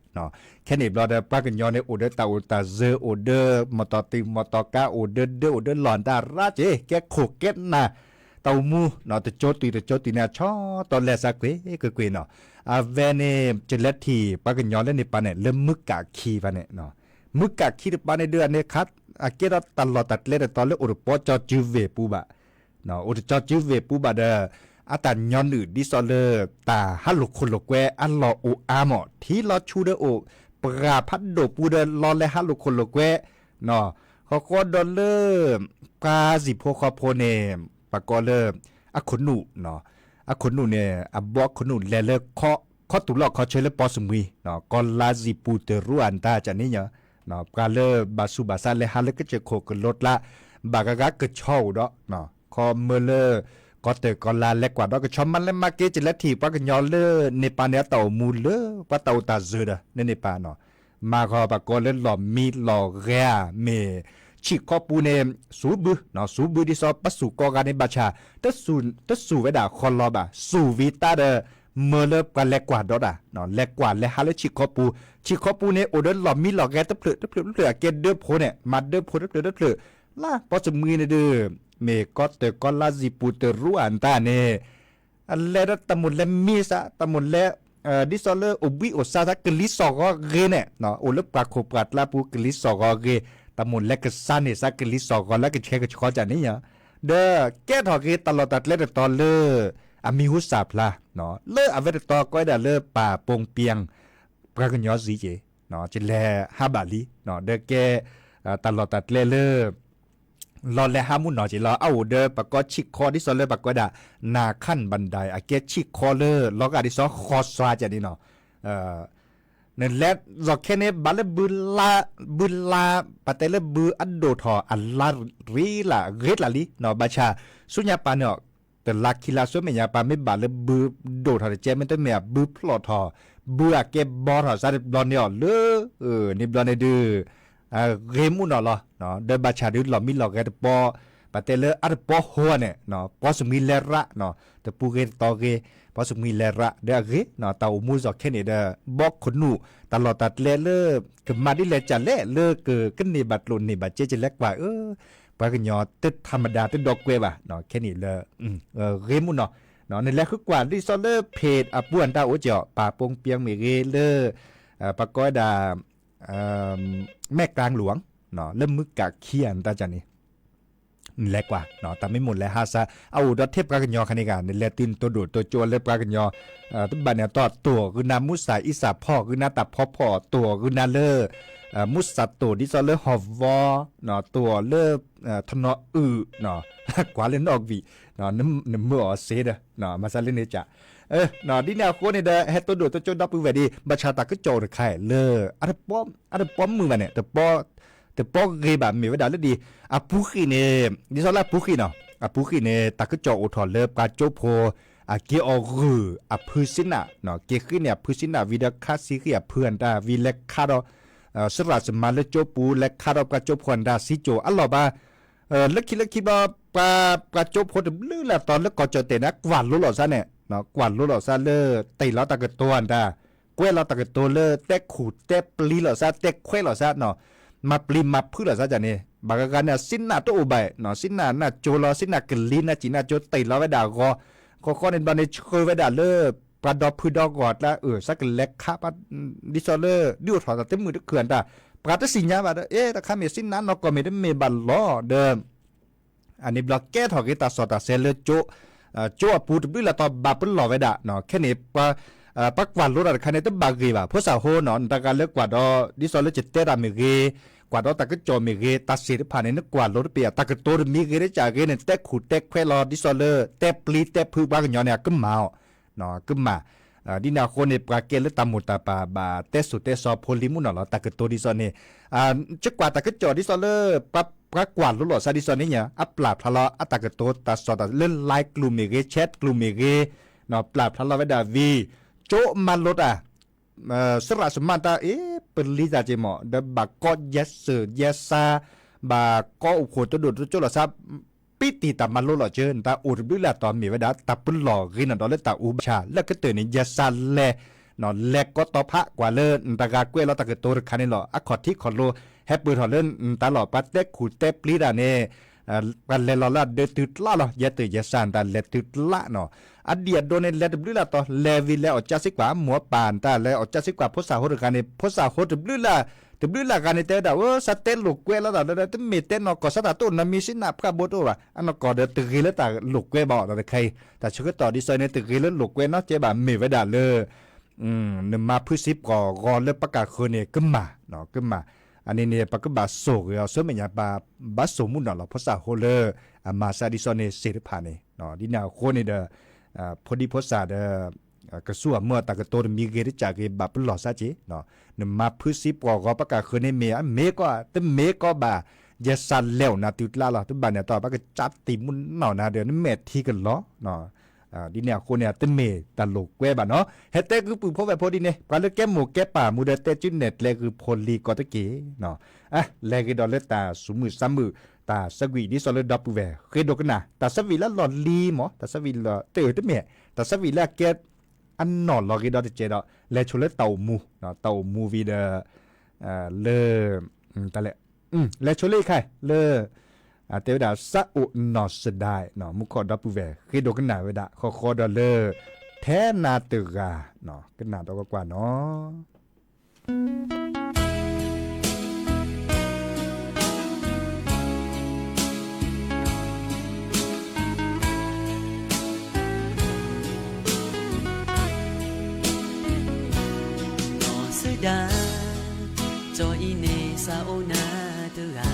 ခဲနံၣ်ဘျီဒီး ပှၤကညီန့ၣ် အိၣ်ဒီးတၢ်အိၣ်တၢ်စၢၤ အိၣ်ဒီးမီၢ်တီၢ်တံၢ်မီၢ်တီၢ်ကါ အိၣ်ဒီးဒၢအိၣ်ဒီးလီၢ်တၢ်ရၣ်က့ၤ ကဲခိၣ်ကဲနၢ် တၢ်အိၣ်မူ တကၠိတုၤတကၠိတုၤန့ၣ် ဆီတလဲအစးကွ့ၢ်ကွ့ၢ်ကွ့ၢ်နီၤ. အဝဲန့ၣ် ကလဲၤထံၣ်ပှၤကညီလၢန့ၣ်ပၢ်န့ၣ် လၢမုၢ်ကၣ်ခံဘၣ်န့ၣ် မုၢ်ကၣ်ခံတပၤန့ၣ်ဒုး အန့ၣ်ခါ အကဲထီၣ်တၢ်လီၢ်တၢ်ကျဲတတီၤလၢအိၣ်တပီကၠီစုဝ့ၢ်ပူၤဘၣ်, အိၣ်တကၠီစုဝ့ၢ်ပူၤဘၣ်ဒီး အတၢ်ညီနုၢ်ဒ်သိးလၢ တၢ်ဟးလိာ်ခိၣ်လိာ်ကွဲအလီၢ်အိၣ်အါမး ထံလီၤဆူဒီးအိၣ် ပှၢ်ဖးဒိၣ်ပူၤဒီးလီၤလဲၤဟးလိာ်ခိၣ်လိာ်ကွဲ ဃီဃီဒီးလၢ ပှၤစံၣ်ဖိဃီဖိန့ၣ် ပှၤကိးလၢ အခိၣ်နူာ် အခိၣ်နူာ်န့ၣ် အဘီအခိၣ်နူာ်လဲၤလၢ ခီတူၢ်လီၢ်ခီဆၢလၢပီစမံၤ ကီၤလါစံာ်ပူၤတရူးအတၢ်ကန့ၣ် ပှၤလၢဘၣ်ဆူးဘၣ်ဆါလဲၤဟးလၢကစၢၢ်ခိၣ်ကလိကျါ ဘၣ်ဂၤဂၤကဆီအိၣ်ဒီး ခီမၢလၢ ကီၢ်တၢၢ်ကီၤလါလဲၤကွၢ်ဒီးကဆီ မၤလဲၤမၤက့ၤ ကလဲၤထံၣ်ပှၤကညီလၢန့ၣ်ပၢ်န့ၣ် အတၢ်အိၣ်မူလၢ ပှၤတၢ်အိၣ်တၢ်စၢၤဒီးန့ၣ်န့ၣ်ပၢ်နီၤ မၤဃီၤပှၤကိးလၢလီၢ်မံလီၢ်ဂဲၤဧါ မ့ၢ်ဆံၣ်ခီပူၤန့ၣ် စူၤဘု စူၤဘုဒ်သိးပစူၢ်ကိးဂၤန့ၣ်ဘၣ်ဆၣ် တစူၤဝဲဒၣ်ဃီလီၤဘၣ် စူၤဝံၤတၢ်ဒီး မၢလၢပှၤလဲၤကွၢ်ဒီးတၢ် လဲၤကွၢ်လဲၤဟးလၢဆံၣ်ခီပူၤ ဆံၣ်ခီပူၤန့ၣ် အိၣ်ဒီးလီၢ်မံလီၢ်ဂဲၤတဖျၢၣ်တဖျၢၣ်တဖျၢၣ် အကဲဒၢဖိန့ၣ် မၤဒၢဖိတဖျၢၣ်တဖျၢၣ် လၢပီစမံၤန့ၣ်ဒုး မ့ၢ်ကီၢ်တၢၢ်ကီၤလါစံာ်ပူၤတရူးအတၢ်န့ၣ် အလဲၤဒီးတၢ်မိၣ်လဲၤမံစး တၢ်မိၣ်လဲၤ ဒ်သိးလၢအိၣ်ဘှံးအိၣ်စါစး ကလံၤစိးဂီၤဂ့ၤန့ၣ် အိၣ်လၢပှၢ်ခိၣ်ပှၢ်ကျါပူၤ ကလံၤစိးဂီၤဂ့ၤ တၢ်မိၣ်လဲၤကစါန့ၢ်စး ကလံၤစိးဂီၤလၢကဆှဲကဆှီကန့ၣ် ဒီးကဲထီၣ်က့ၤတၢ်လီၢ်တၢ်ကျဲတတီၤလၢ အမံၤဟူစၢ်ဖျါ လၢအဝဲတတီၤကိးဝဲဒၣ်လၢပၢ်ပိာ်ပၠံ ပှၤကညီစံးက့ၤ ကလဲၤဟးဘၣ်လံ ဒီးကဲ တၢ်လီၢ်တၢ်ကျဲလၢ လီၤလဲၤဟးမုၢ်နီၢ်က့ၤလီၤ အအိၣ်ဒီးပှၤကိးဆံၣ်ခီဒ်သိးလၢပှၤကိးဝဲဒၣ် နၢ်ခၣ်ဘၣ်ဒၣ် အကဲဆံၣ်ခီလၢလီၤဂာ်ဒ်သိးဃီစွါကန့ၣ်နီၤ နလဲၤ ယီၤခဲန့ၣ် ဘၣ်လၢဘုလါ ဘုလါ ပတဲလၢဘုအဒိၣ်ထီၣ်အလါရ့လၢ်ဂ့ၤလၢ်လံ ဘၣ်ဆၣ် ဆူညါပၢ်န့ၣ် တလါခံလါဆူမဲာ်ညါပၢ်မ့ၢ်ဘၣ်လၢဘုဒိၣ်ထီၣ်တကဲ မ့တမ့ၢ်ဘုဖျိးထီၣ် ဘုအကဲဘီထီၣ်စးတဘျီန့ၣ်အီၤလၢ န့ၣ်ဘျီန့ၣ်ဒုး ဂ့ၤမုၢ်နီၢ်လီၤ ဒီးဘၣ်ဆၣ်ဒုးလီၢ်မံလီၢ်ဂဲၤတပီ ပတဲလၢအတပီဟိန့ၣ် ပီစမံၤလဲၤရး တပူၤဂ့ၤတတီၤဂ့ၤ ပီစမံၤလဲၤရး ဒီးအဂ့ၤ တၢ်အိၣ်မူယီၤခဲန့ၣ်ဒီး ဘီခိၣ်နူာ် တၢ်လီၢ်တၢ်ကျဲလၢ ကမၤဒ်လဲၣ်ကလဲၣ်လၢကကန့ၢ်ဘၣ်ကျိၣ်န့ၢ်ဘၣ်စ့ ကလဲၤကွၢ်အၢ ပှၤကညီတထမဒါတဒီကွဲဘၣ် ခဲနံၣ်လၢ ဂ့ၤမုၢ်နီၢ် နလဲၤဃုကွၢ်ဒ်သိးလၢ page အပူၤအတၢ်အိၣ်က့ၤအီၤ ပၢ်ပိာ်ပၠံမ့ၢ်ဂ့ၤလၢ ပှၤကိးဝဲဒၣ် မဲၢ်ကၢ်လူၤ လၢမုၢ်ကၣ်ခံအတၢ်ကန့ၣ် နလဲၤကွၢ် တၢ်မ့ၢ်မိၣ်လဲၤဟးစး အအိၣ်ဒီးထဲပှၤကညီခါန့ၣ်ဂ့ၤ နလဲၤတုၤနတိၢ်ဒိၣ်တိၢ်ကၠိလၢပှၤကညီ တဘၣ်န့ၣ်အတီၢ်တိၢ်ဂုာ်နၤမူစၢ်အံစၢ်ဖီၣ် ဂုာ်နၤတၢ်ဖီဖီၣ် တိၢ်ဂုာ်နၤလၢ မူစၢ်တိၢ်ဒ်သိးလၢဟီၣ်ဝီ တိၢ်လၢ ထနီၣ်အုၣ် ကွၢ်လၢနီၣ်ဂံၢ် နမၢအီၤစ့ဒီး မၤစၢ်လၢန့ၣ်က ဒ်န့ၣ်အဃိန့ၣ်ဒီး ဟဲတိၢ်ဒိၣ်တိၢ်ကၠိဒီပုၢ်ဝဲၢ်ဒံး ဘၣ်ဆၣ်တၢ်ကစီၣ်အိၣ်တခါလၢ အတပီမုၢ်ဘၣ်န့ၣ် တပီဂ့ၤဘၣ်မ့ၢ်ဝဲဒၣ်လၢဒ် အပူၤဃံးန့ၣ် ဒ်သိးလၢအပူၤဃံးနီၤ အပူၤဃံးန့ၣ် တၢ်ကစီၣ်အိၣ်ထီၣ်လၢပှၤကၠိဖိ အက့ၤအီၣ်ဂုၢ်အဖုစ့နၢ် က့ၤဃ့န့ၢ်အဖုစ့နၢ် ဝံၤဒီးခါဆံဃံအဖုအတၢ် ဝံၤလဲၤခါဒီး စရၣ်စမၤလၢကၠိပူၤ လဲၤခါဒီးပှၤကၠိဖိအတၢ်စံကၠိၤအလီၢ်ဘၣ် လၢခံလၢခံဘျီ ပှၤ ပှၤကၠိဖိတဘျုးလၢ်တီၤလၢကီၢ်ကၠီၣ်တဲာ်န့ၣ် ကွၢ်လိလိာ်သးန့ၣ် ကွၢ်လိလိာ်သးလၢ တ့ၢ်လီၤတၢ်ကတိၤအတၢ် ကွဲးလီၤတၢ်ကတိၤလၢတဲခူၣ်တဲပျံၤလိာ်သး တဲခွဲးလိာ်သး မၤပျံၤမၤဖုးလိာ်သးန့ၣ် ဘၣ်ဂၤဂၤန့ၣ် စ့နၢ်တအိၣ်ဘၣ် စ့နၢ်နၢ်ကၠိလီၤ စ့နၢ်ကလံၤနၢ်စံၣ်နၢ်ကၠိတ့ၢ်လီၤဝဲဒၣ်အဂီၤ ဃီဃီန့ၣ်ဘျီန့ၣ် ဆှၢဝဲဒၣ်လၢ ပှၤဒီဖုဒီဂီၢ်အကျါ အၢ သးကလဲၤခး ဒ်သိးလၢ ဒုးအိၣ်ထီၣ်တၢ်တမုာ်တခုၣ်အတၢ် ပှၤတသ့ၣ်ညါဘၣ်ဒီး အဲ တခါမ့ၢ်စ့နၢ်နီၢ်ကီၢ်မ့ၢ်တမ့ၢ်ဘၣ်လီၤဒီး အန့ၣ်ဘျီကဲထီၣ်က့ၤတၢ်စီၣ်တၢ်ဆဲးလၢ ကၠိအပူၤတဘျုးလၢ်တီၤဘၣ်ပလီၢ်ဝဲဒၣ် ခဲန့ၣ် ပှၤကွၢ်လိတၢ်တခါန့ၣ် တဘၣ်ဂ့ၤဘၣ် ဖိစၢ်ဖိနီၤ နတဂၤလၢကွၢ်ဒီး ဒ်သိးလၢယတဲတၢ်မ့ၢ်ဂ့ၤ ကွၢ်ဒီးတၢ်ကစီၣ်မ့ၢ်ဂ့ၤ တၢ်စံးတဖၣ်န့ၣ် နကွၢ်လိတပ့ၢ် တၢ်ကတိၤတမံၤဂ့ၤတကးဂ့ၤန့ၣ် တဲခူၣ်တဲခွဲးလီၤ ဒ်သိးလၢ တဲပျံၤတဲဖုးပှၤကညီန့ၣ် အကမၣ်အီၤ ကမၣ် ဒ်န့ၣ်အဃိန့ၣ် ပှၤကဲလၢတၢ်မိၢ်တၢ်ပၢ်ဘၣ်တဲစိၤတဲစီဖိလံၤမုၢ်နီၢ်လီၤ တၢ်ကတိၤဒ်သိးန့ၣ် ကကွၢ်တၢ်ကစီၣ်ဒ်သိးလၢ ပှၤကွၢ်လိလီၤစးဒ်သိးန့ၣ် အပျၢ်ဖျါလီၤ အတၢ်ကတိၤတၢ်စီၣ်တၢ်လၢ line ကျိၤမ့ၢ်ဂ့ၤ chat ကျိၤမ့ၢ်ဂ့ၤ ပျၢ်ဖျါလီၤဝဲဒၣ်ဝံၤ ကၠိမၤလိတၢ် စရၣ်စမၣ်တၢ်အ့ၣ် ပလံၤတၢ်က့ၤမး ဒီးဘၣ်ကီယဲၢ်စၢၤယဲၢ်စါ ဘၣ်ကီအိၣ်ဖှိၣ်တဒိၣ်တကၠိလီၤစါ ပံတံၢ်တၢ်မၤလိလီၤကၠၢ နတၢ်အိၣ်တဘျုးလၢ်တီၤမ့ၢ်ဝဲဒၣ် တၢ်ပလီၢ်ဂ့ၤနီၢ်ဒီးလၢတၢ်အူဘၣ်ဆၣ် လၢကတၢၢ်န့ၣ် ယဲၢ်စါလဲၤ လဲၤကီတီဖးကွၢ်လၢ နတၢ်ဂၤကွဲးလီၤတၢ်ကတိၤတခါန့ၣ်လီၤ အခီၣ်ထံးခီၣ်လိ ဟဲပၢၢ်ထီၣ်လၢနတၢ်လီၢ် ပှၤတဲခူၣ်တဲပျံၤတၢ်န့ၣ် ပှၤလဲၤလီၤလၢအဒၢးတုၤကျါလီၤ ယဲၢ်တၢ်ယဲၢ်စါနတၢ်လဲၤတုၤကျါနီၤ အဒံၣ်အဒိန့ၣ် လဲၤတဘျုးလၢ်တီၤ လဲၤဝံၤလဲၤအီၣ်ကၠၢ်စံကွၢ် မိၢ်ပၢ်နတၢ်လဲၤအီၣ်ကၠၢ်စံကွၢ် ဖိစၢ်ဟိတဂၤန့ၣ် ဖိစၢ်ဟိတဘျုးလၢ် တဘျုးလၢ်ဂၤန့ၣ် တဲဝဲဒၣ် အၢ စးတဲလိာ်ကွဲလီၤတၢ်ဒီး တမ့ၢ်တဲနီၢ်ကီၢ်စးတၢ်တအိၣ်နီတမံၤ စံနၢ်ဖှၣ်ဘိတအိၣ်ဘၣ် အနီၢ်ကီၢ်ဒီးတဂ့ၤလၢတၢ်လိာ်ကွဲဘၣ်အီၤ တၢ်တခါအံၤ တၢ်ဆၢကတီၢ်ဒ်သိးန့ၣ် တဂ့ၤလၢလိာ်ကွဲနီတစဲးဘၣ် မ့ၢ်ဝဲဒၣ်လၢ နမၤဖုစံပှီၢ်ဂီၤလၢပကၢ်ဃၢၤန့ၣ် ကမၣ် ကမၣ် အန့ၣ်န့ၣ် ပကဘၣ်စိာ်ဂ့ၤအီၤ ဆၢမဲာ်ညါပဘၣ်စိာ်မုၢ်နီၢ်လီၤ ဖိစၢ်ဟိလၢ အမၤစၢ်ဒ်သိးန့ၣ် စံးတဖၣ်န့ၣ် ဒ်န့ၣ်အဃိန့ၣ်ဒီး ဖိဒံဖိစၢ်ဒီး ကစူၢ်အမၢအတၢ်ကတိၤတမံၤဂ့ၤတကးဂ့ၤ ဘၣ်ပလီၢ်စၢ်က့ၤ နမၤဖုစံပှီၢ်ဂီၤပကၢ်ဃၢၤန့ၣ်မ့ၢ် မ့ၢ်ကီး တမ့ၢ်ကီးဘၣ် ယဲၢ်စၢ်လဲၤအိၣ်နၤတုၤကျါလီၤ တဘၣ်န့ၣ်အတီၢ် ပကစၢ်တံၢ်မုၢ်နီၢ်နၤဒီး နမဲာ်ထံကလီၤ ဒ်န့ၣ်အဃိန့ၣ် တမ့ၢ်တၢ်လိာ်ကွဲဘၣ်နီၤ ဟဲတဲဂုၢ်ပုၢ်ဖိဝဲၢ်ဖိဒ်န့ၣ် ပှၤလၢကဲမိၢ်ကဲပၢ်မူဒီး တဲစုနဲၣ်ကျဲဂုၢ်ဖိလံၤကိးတက့ၢ် လဲၤဂ့ၤဒီးလၢတၢ်စူၤမုၢ်ဆါမုၢ် တၢ်ဆၢကွံာ်ဒ်သိးလၢဒီပုၢ်ဝဲၢ် ဃ့ဒိကနၣ် တၢ်ဆၢကွံာ်လၢလီၢ်လံၤမး တၢ်ဆၢကွံာ်လၢတၢ်တမ့ၢ် တၢ်ဆၢကွံာ်လၢအကဲ အနီၢ်လီၤဂ့ၤဒီးတကဲးဒီး လဲၤဆိလၢတၢ်အိၣ်မူ တၢ်အိၣ်မူဝံၤဒီး လၢ တၢ်လဲၣ် လဲၤဆိလၢခါ လၢ တဲဝဲဒၣ် စးအိၣ်နီၢ်စဒါ မူခိၣ်ဒီပုၢ်ဝဲၢ် ဃ့ဒိကနၣ်ဝဲဒၣ် ဃီဃီဒီးလၢ ထဲနၤတဂၤ ကနၣ်ဒီးကွၢ်ကွၢ်နီၤ နီၢ်စဒါ ကၠီအံၤန့ၣ်စးအိၣ်နၤတဂၤ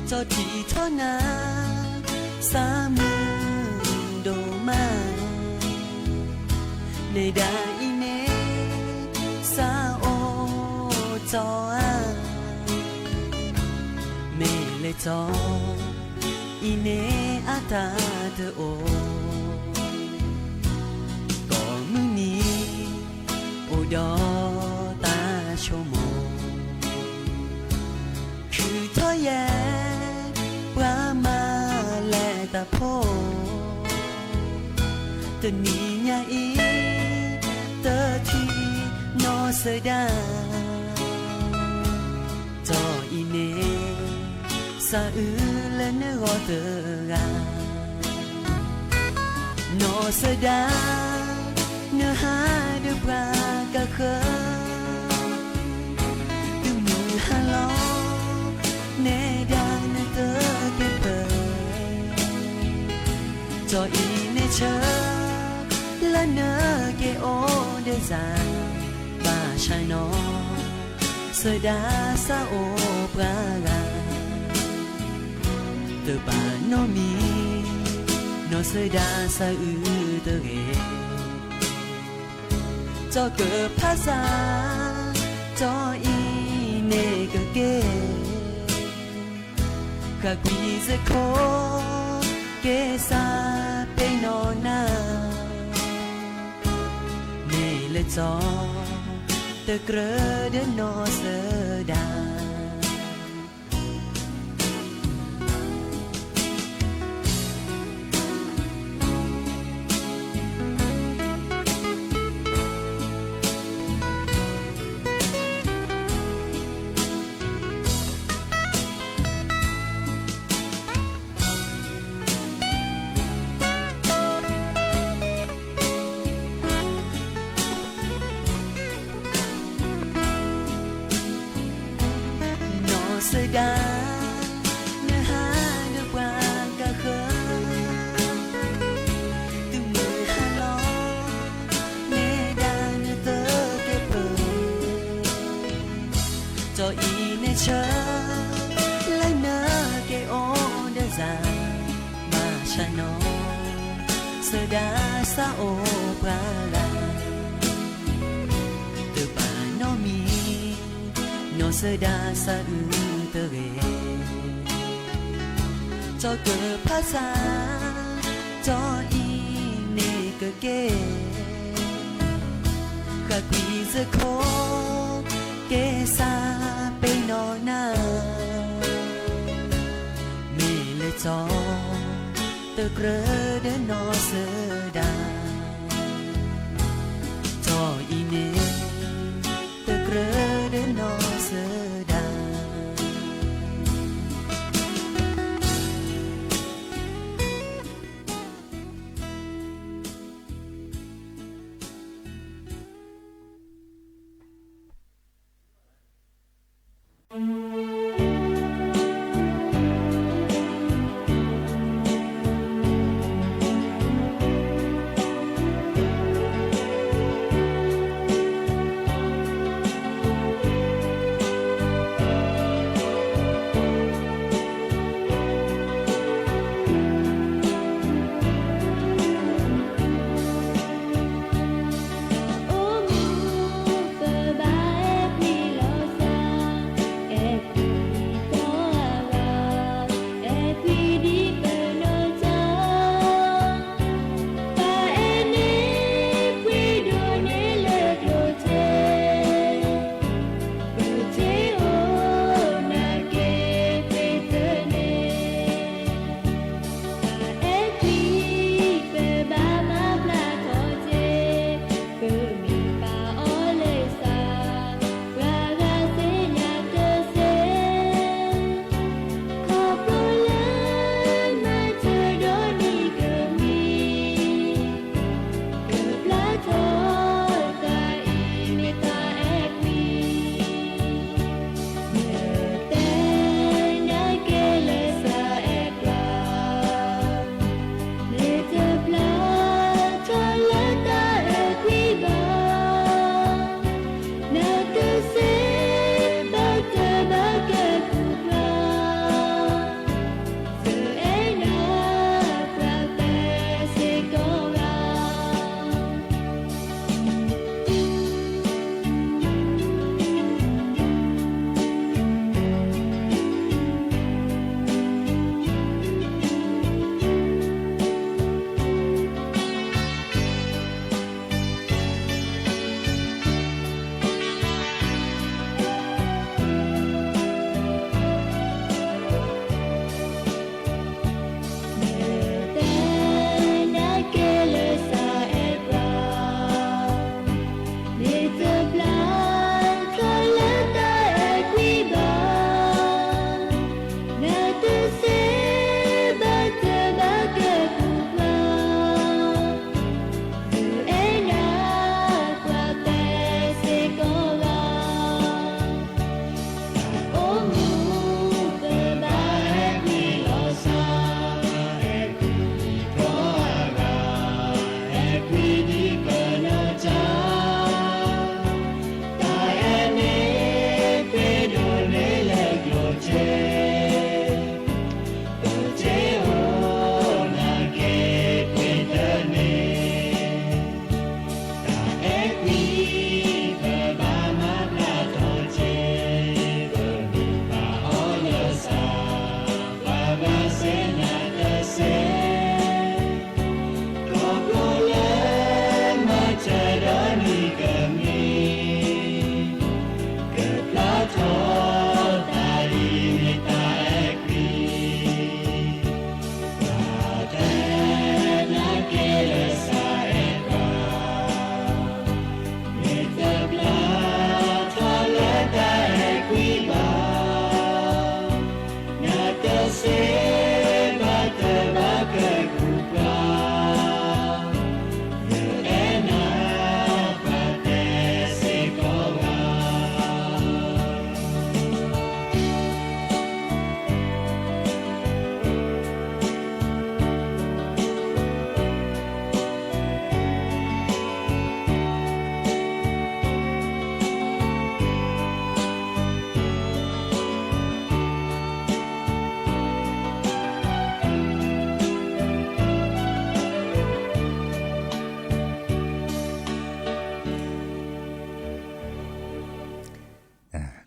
ကၠီထံၣ်ထီၣ်နၤ စးမုာ်ဒိၣ်မး နဲဒၣ်အံၤန့ၣ် စးအိၣ်ကၠီဧါ မ့ၢ်လၢကၠီ အံၤန့ၣ်အတၢ်တအိၣ် ကိးမုၢ်နံၤ အိၣ်ဒီးတၢ်ဆိကမိၣ် ထုးထီၣ်ယဲ ပှၤမၤလဲၤတၢ်ဖိ တနံၤညါအံၤ တထံၣ်နီၢ်စဒါ ကၠီအံၤန့ၣ် စးအုးလၢနဂီၢ်တဂၤ နီၢ်စဒါ နဟးဒီးပှၤကဃၢၤ တုၤမုၢ်ဟါလီၤ နဲဒၣ်နတကဲပၢၤ ကၠီအံၤန့ၣ်ဆၢ လၢနက့ၤအိၣ်ဒီးစၢ် ဘၣ်ဆၣ်နီၢ် စဒါစးအိၣ်ပှၤဂၤ တဘၣ်နီတမံၤ နီၢ်စဒါစးအုးတဂ့ၤ ကၠီကဖးစၢ် ကၠီအံၤန့ၣ်ကက့ၤ ဃၣ်ကွံာ်စ့ၢ်ခိၣ် က့ၤစးပ့ၤနီၣ်နၤ မ့ၢ်လၢကၠီ တကြၢးဒီးနီၢ်စဒါ သးအိၣ်ပှၤလၢ တဘၣ်နီတမံၤ နီၢ်စၢၤဒၣ်စးအုးတဂ့ၤ. ကၠီကဖးဆါ ကၠီအံၤန့ၣ်ကကဲ ဃၣ်ကွံာ်စ့ၢ်ကီး ကဲစးပ့ၤနီၣ်နၤ မ့ၢ်လၢကၠီ တကြၢးဒီးနီၢ်စၢၤဒၣ်, ကၠီအံၤန့ၣ် တကြၢးဒီးနီၢ်စၢၤဒၣ်.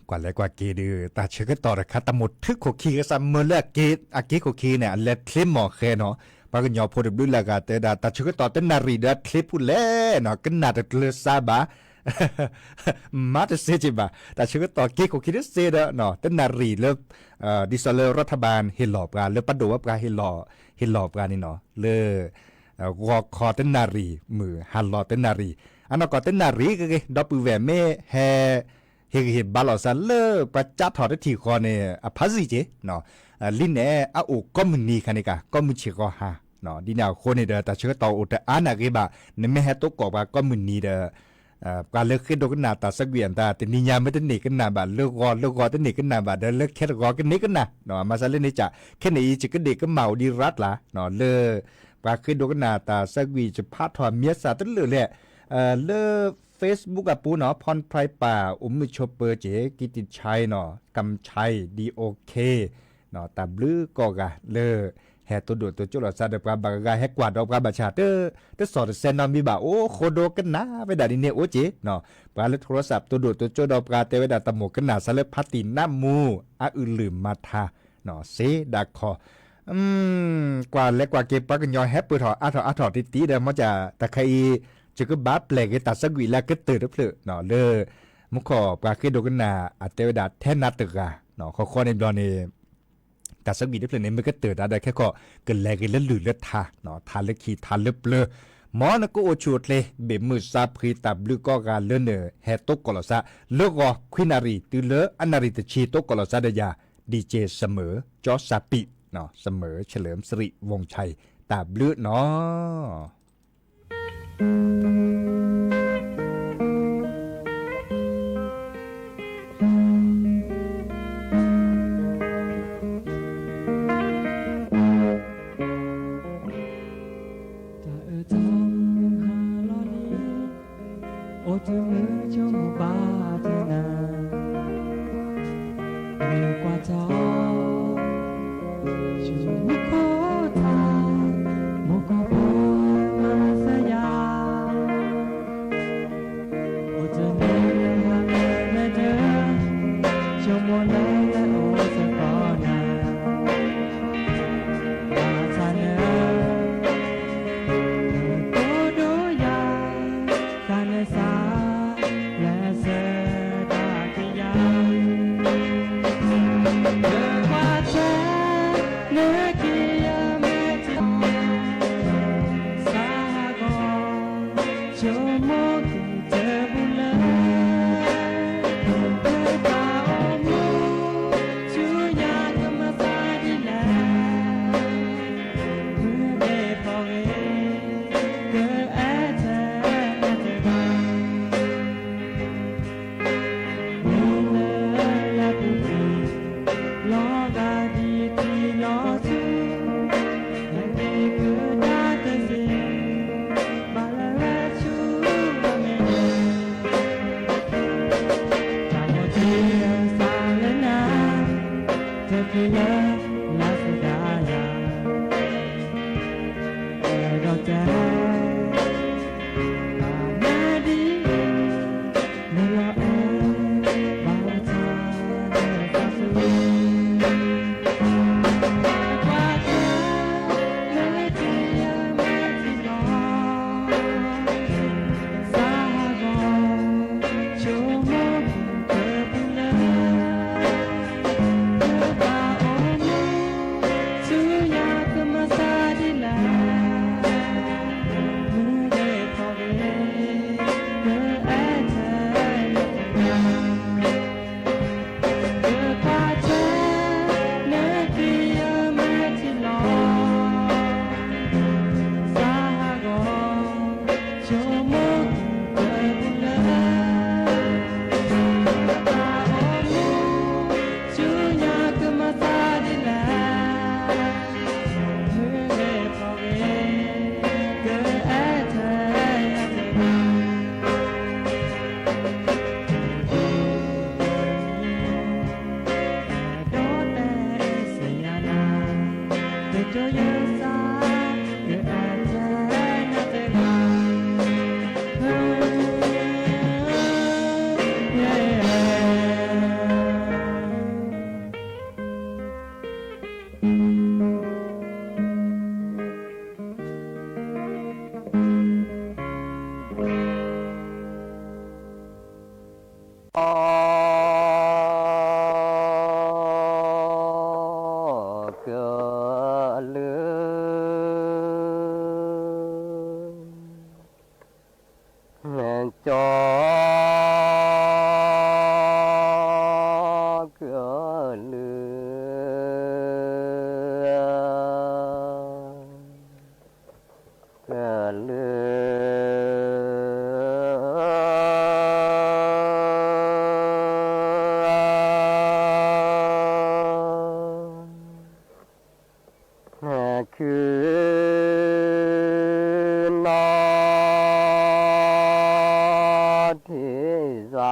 ကွၢ်လဲၤကွၢ်က့ၤဒုး တၢ်ဆၢကတီၢ်တခါ တၢ်မိၣ်ထုခိၣ်ခံကစၢ်မၢလၢအက့ၤ အက့ၤခိၣ်ခံန့ၣ် အလဲၤချ့မီၣ်ဃဲနီၤ, ပှၤကညီဖိတဘျုးလၢအဂၤတဲဒၣ် တၢ်ဆၢကတီၢ်တနၣ်ရံၣ်ဒီးအချ့ဖုလဲၣ်နီၤ, ကနၣ်တကျၢၤစါဘၣ် မၤတစ့စ့ၢ်ဘၣ်, တၢ်ဆၢကတီၢ်က့ၤခိၣ်ခံတစ့ဒီး တနၣ်ရံၣ်လၢ ဒ်သိးလၢ ရၤထဘၣ် ဟ့ၣ်လီၤပှၤ လၢပှၤဒိၣ်ဝဲပှၤ ဟ့ၣ်လီၤပှၤန့ၣ်နီၤ လၢ ဂီၤခီတနၣ်ရံၣ် မုၢ်ဟါလီၤတနၣ်ရံၣ်, အနီၢ်ကီၢ်တနၣ်ရံၣ်ကဂ့ၤ ဒီပုၢ်ဝဲၢ်မ့ၢ်ဟဲ ဟ့ၣ်ဂံၢ်ဟ့ၣ်ဘါလိာ်သးလၢပှၤကၠါထီၣ်တထံၣ်ဃီန့ၣ် အဖးစံၣ်က့ၤ လံန့ၣ် အအိၣ်ကိးမုၢ်နံၤခါန့ၣ်က ကိးမုၢ်ဆ့ၣ်ဃီဟါ, ဒ်န့ၣ်အဃိန့ၣ်ဒီး တၢ်ဆၢကတီၢ်အိၣ်တအါနာ်ဂ့ၤဘၣ်, နမ့ၢ်ဟဲတိကိးပှၤကိးမုၢ်နံၤဒီး ပှၤလၢဃ့ဒိကနၣ်တၢ်ဆၢကွံာ်အတၢ် တနံၤညါမ့ၢ်တန့ၢ်ကနၣ်ဘၣ် လၢဂီၤလၢဂီၤတန့ၢ်ကနၣ်ဘၣ် ဒီးလၢခဲတဂီၤကန့ၢ်ကနၣ်, မၤစၢၤလၢန့ၣ်က ခဲန့ၣ်အံၤ ယကဒ့ၣ်ကမၣ်အိၣ်ဒံးရၤကျါ လၢ ပှၤဃ့ဒိကနၣ်တၢ်ဆၢကွံာ် ယဖးထီၣ်မံစၢ်တလၢာ်လဲၣ်, လၢ Facebook အပူၤနီၤ ဖီၣ်ဖြဲးပာ် အိၣ်မုာ်ဆိးပၢၤက့ၤ ကံတံၣ်ဆဲနီၤ ကမ်ဆဲ ဒီအိၣ်ခ့ တၢ်ဘျုးကိးဂၤလၢ ဟဲတိၢ်ဒိၣ်တိၢ်ကၠိလိာ်သးဒီးပှၤဘၣ်ဂၤ ဟဲကွၢ်ဒီးပှၤဘၣ်ဆၣ် တ တစီၣ်တဆဲနီတမံၤဘၣ် အိၣ်ဃိဒိကနၣ်ဝဲဒၣ်ဒ်န့ၣ်အိၣ်က့ၤ, ပှၤလၢထိရစၣ်တိၢ်ဒိၣ်တိၢ်ကၠိဒီးပှၤတဲဝဲဒၣ် တၢ်မိၣ်ကနၣ်စးလၢဖါတံၢ်နါမူ အအုၣ်လုၢ်မၤထါ စ့ဒၣ်ခီ ကွၢ်လဲၤကွၢ်က့ၤ ပှၤကညီဟဲပၢၢ်ထီၣ်အါထီၣ်အါထီၣ်တံၢ်တံၢ်ဒီး မ်ကၢ်တခါအံၤ ယကဘၣ်ပျဲၢ်က့ၤတၢ်ဆၢကွံာ်လၢအကတၢၢ်တဖျၢၣ် လၢ မူခိၣ်ပှၤဃ့ဒိကနၣ်အတဲဝဲဒၣ် ထဲနၤတဂၤ ဃီဃီန့ၣ်ဘျီန့ၣ် တၢ်ဆၢကွံာ်တဖျၢၣ်န့ၣ် မ့ၢ်ကတၢၢ်တၢ်ဒီးခဲခီ ကလဲၤက့ၤလၢလုၢ်လၢထါ ထါလၢခံထါလၢပျၢၤ, မ်နကအိၣ်ဆူၣ်အိၣ်ချ့ ဘ့ၣ်မုၢ်စါဖှံ တၢ်ဘျုးကိးဂၤလၢနဟဲတိကိးလိာ်သး လၢဂီၤခွံနၣ်ရံၣ် တုၤလၢအနၣ်ရံၣ်တဆံ တိကိးလိာ်သးဒီးယၤ DJ စမၢၤ ကၠီစၢ်ပံး စမၢၤ เฉลิมสิริวงศ์ชัย တၢ်ဘျုးနီၤ တၢ်အၢၣ်တၢ်မုၢ်ဟါလီၤလံ, အိၣ်တမုာ်ဆိကမိၣ်ဘၣ်တနၤ, မုၢ်ကွၢ်ထီၣ် ဆူမူခိၣ်ထါ, မိၢ်ကီၢ်ဖိမၤစၢၤယၤ, အိၣ်တမုာ်ဟါလီၤလၢဒၢး, ဆိကမိၣ်လၢအိၣ်စ့ၢ်ကီးနၤ, ဘၣ်ဆၣ်န ကိဒိယၤ, တၢ်နစၢ် လၢစၢၤတၢ်ကယၤ, နကွၢ်ထွဲ နက့ၤယၤမဲာ်ထံလီၤ, စၢ်ဟးဂီၤ ဆိကမိၣ်က့ၤတဘူၣ်လၢ နတၢ်အိၣ်မူ ဆူညါကမၤသးဒ်လဲၣ် မုၢ်ဒ့ၣ်ဖီဂ့ၤ ကအဲၣ်ထဲနၤတဂၤ, မုၢ်လၢလၢပူၤကွံာ် လီၤဂာ်ဒ်ထံလီၤဆူ, နမ့ၢ်ကဒါတစ့ၢ် ဘၣ်လၢဆူဘၣ်မ့ၢ် ကၠီကလုာ် ကလုာ် ခုနီၤထံၣ်စှ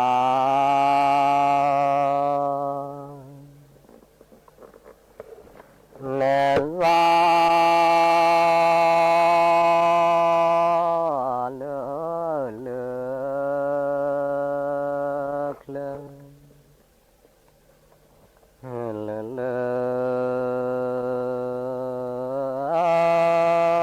ၤ လဲၤစှၤ လၢ လၢ ချၢ လၢ လၢ ချ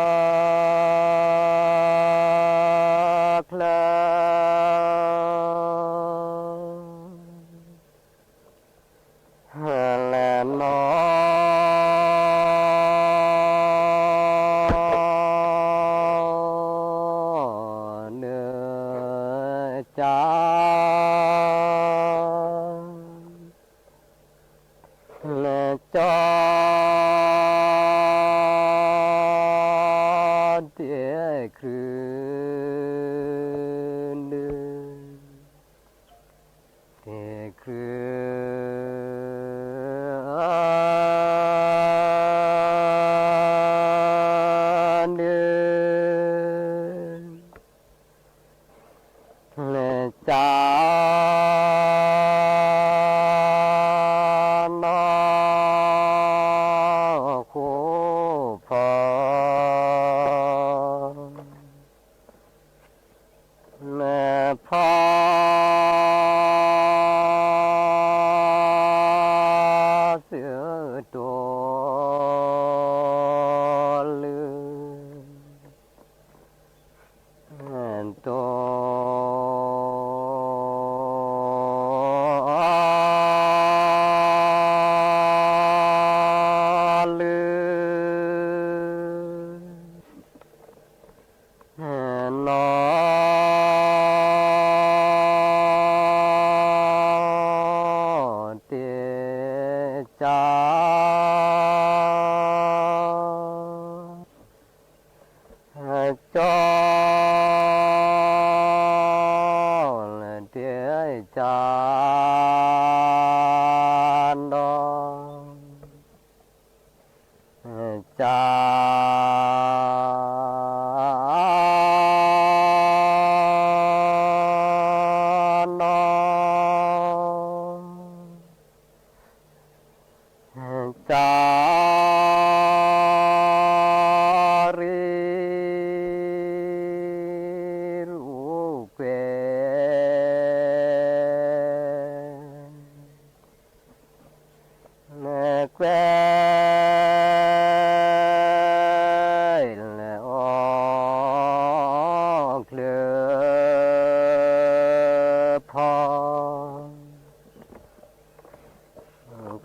ၢ လဲၤနီၤ နကၢ လဲၤကၠီ တဲ ခုနုၤ တဲ ခု နုၤ လဲၤကၢ နီၤ ဃိဖီ လဲၤဖီ သုတိၢ်လုၢ် တိၢ် လုၢ် နီၤ တဲ ကၢ ကၠီ လဲၤတဲ ကၢ နီၤ ကၢ နီၤ ကၢ ရံ ရူၢ်ကွဲ လဲၤကွဲ လဲၤအီၣ်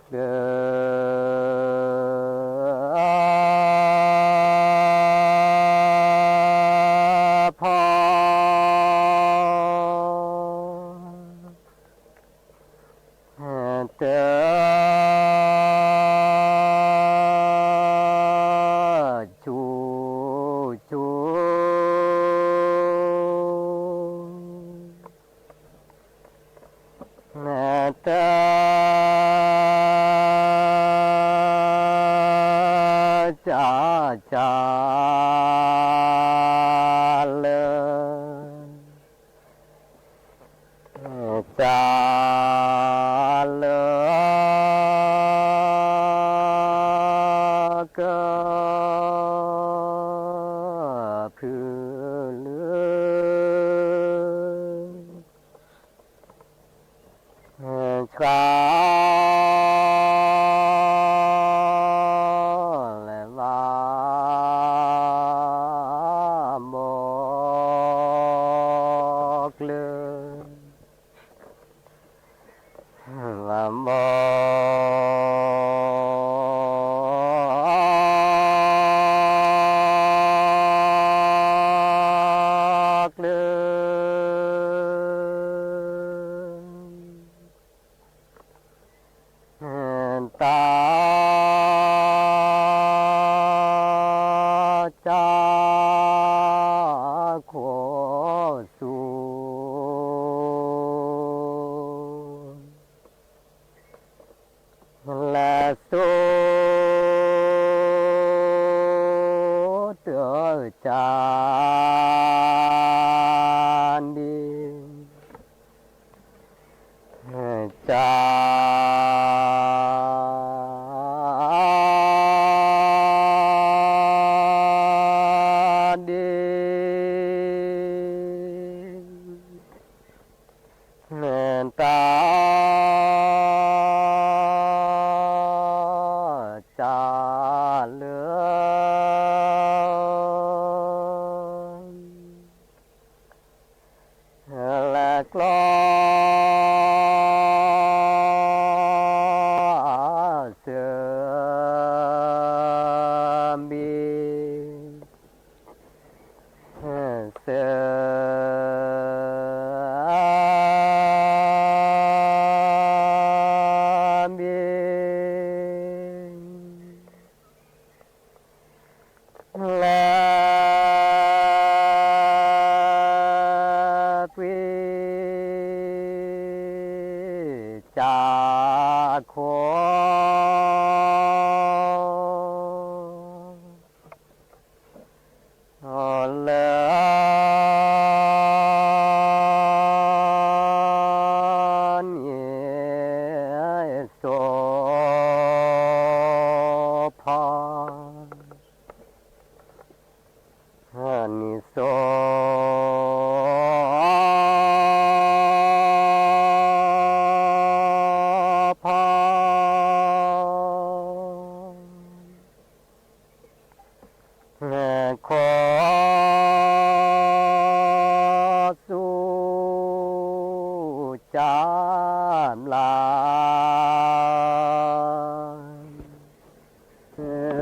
ချၢ ဖီ ချၢ ဖီ တၢ် ဆူၣ် ဆူၣ် တၢ် ကၢ ကၢ လၢ ကၢ လၢ ကၢ ဖုၣ်လုၢ် ဆှါ လဲၤဘၣ် ဘီကျၢၤ ဘၣ် ဘီ ကျၢၤ ဆူ လဲၤဆူ တၢ် ကၢ်ဒံ ကၢ်ဒံ တၢ် ကၢ်လၢ လဲၤကျီ စၢဘံ စၢဘံ လဲၤကွံာ် ကၢ်ခိၣ် လၢ နံၣ်စိဖီ နံၣ်စိ ဖီ ခိၣ် ဆူ ကၢ်ဘျါ ဘျါ လီၤ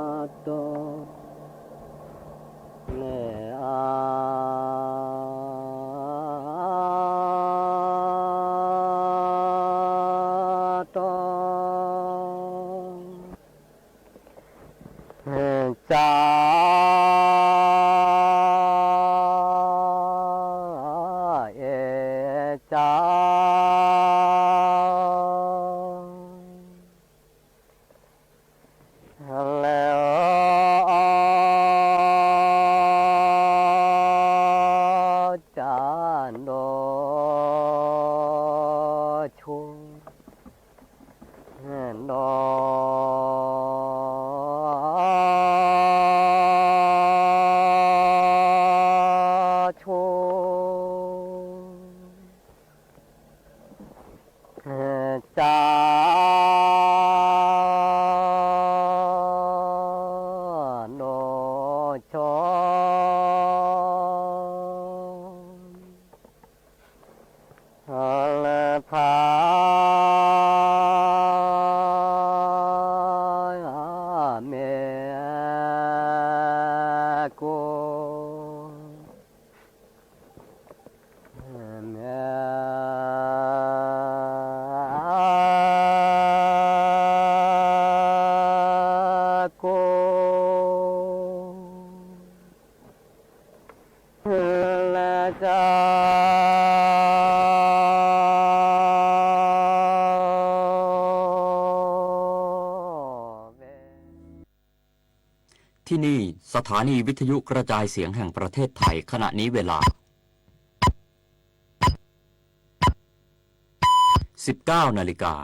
အတီၢ် မ့ၢ် အတီၢ် ကၢ် အဲၣ် ကၢ် လဲၤ ကၢ်ဒိၣ် ဆိ ဒိၣ် ဆိ ကၢ် ဒိၣ် ဆိ လဲၤဖး မ့ၢ်ကိ မ့ၢ်ကိ လဲၤ ကၢ် ဝဲ ที่นี่ สถานีวิทยุกระจายเสียงแห่งประเทศไทย ขณะนี้เวลา สิบเก้านาฬิกา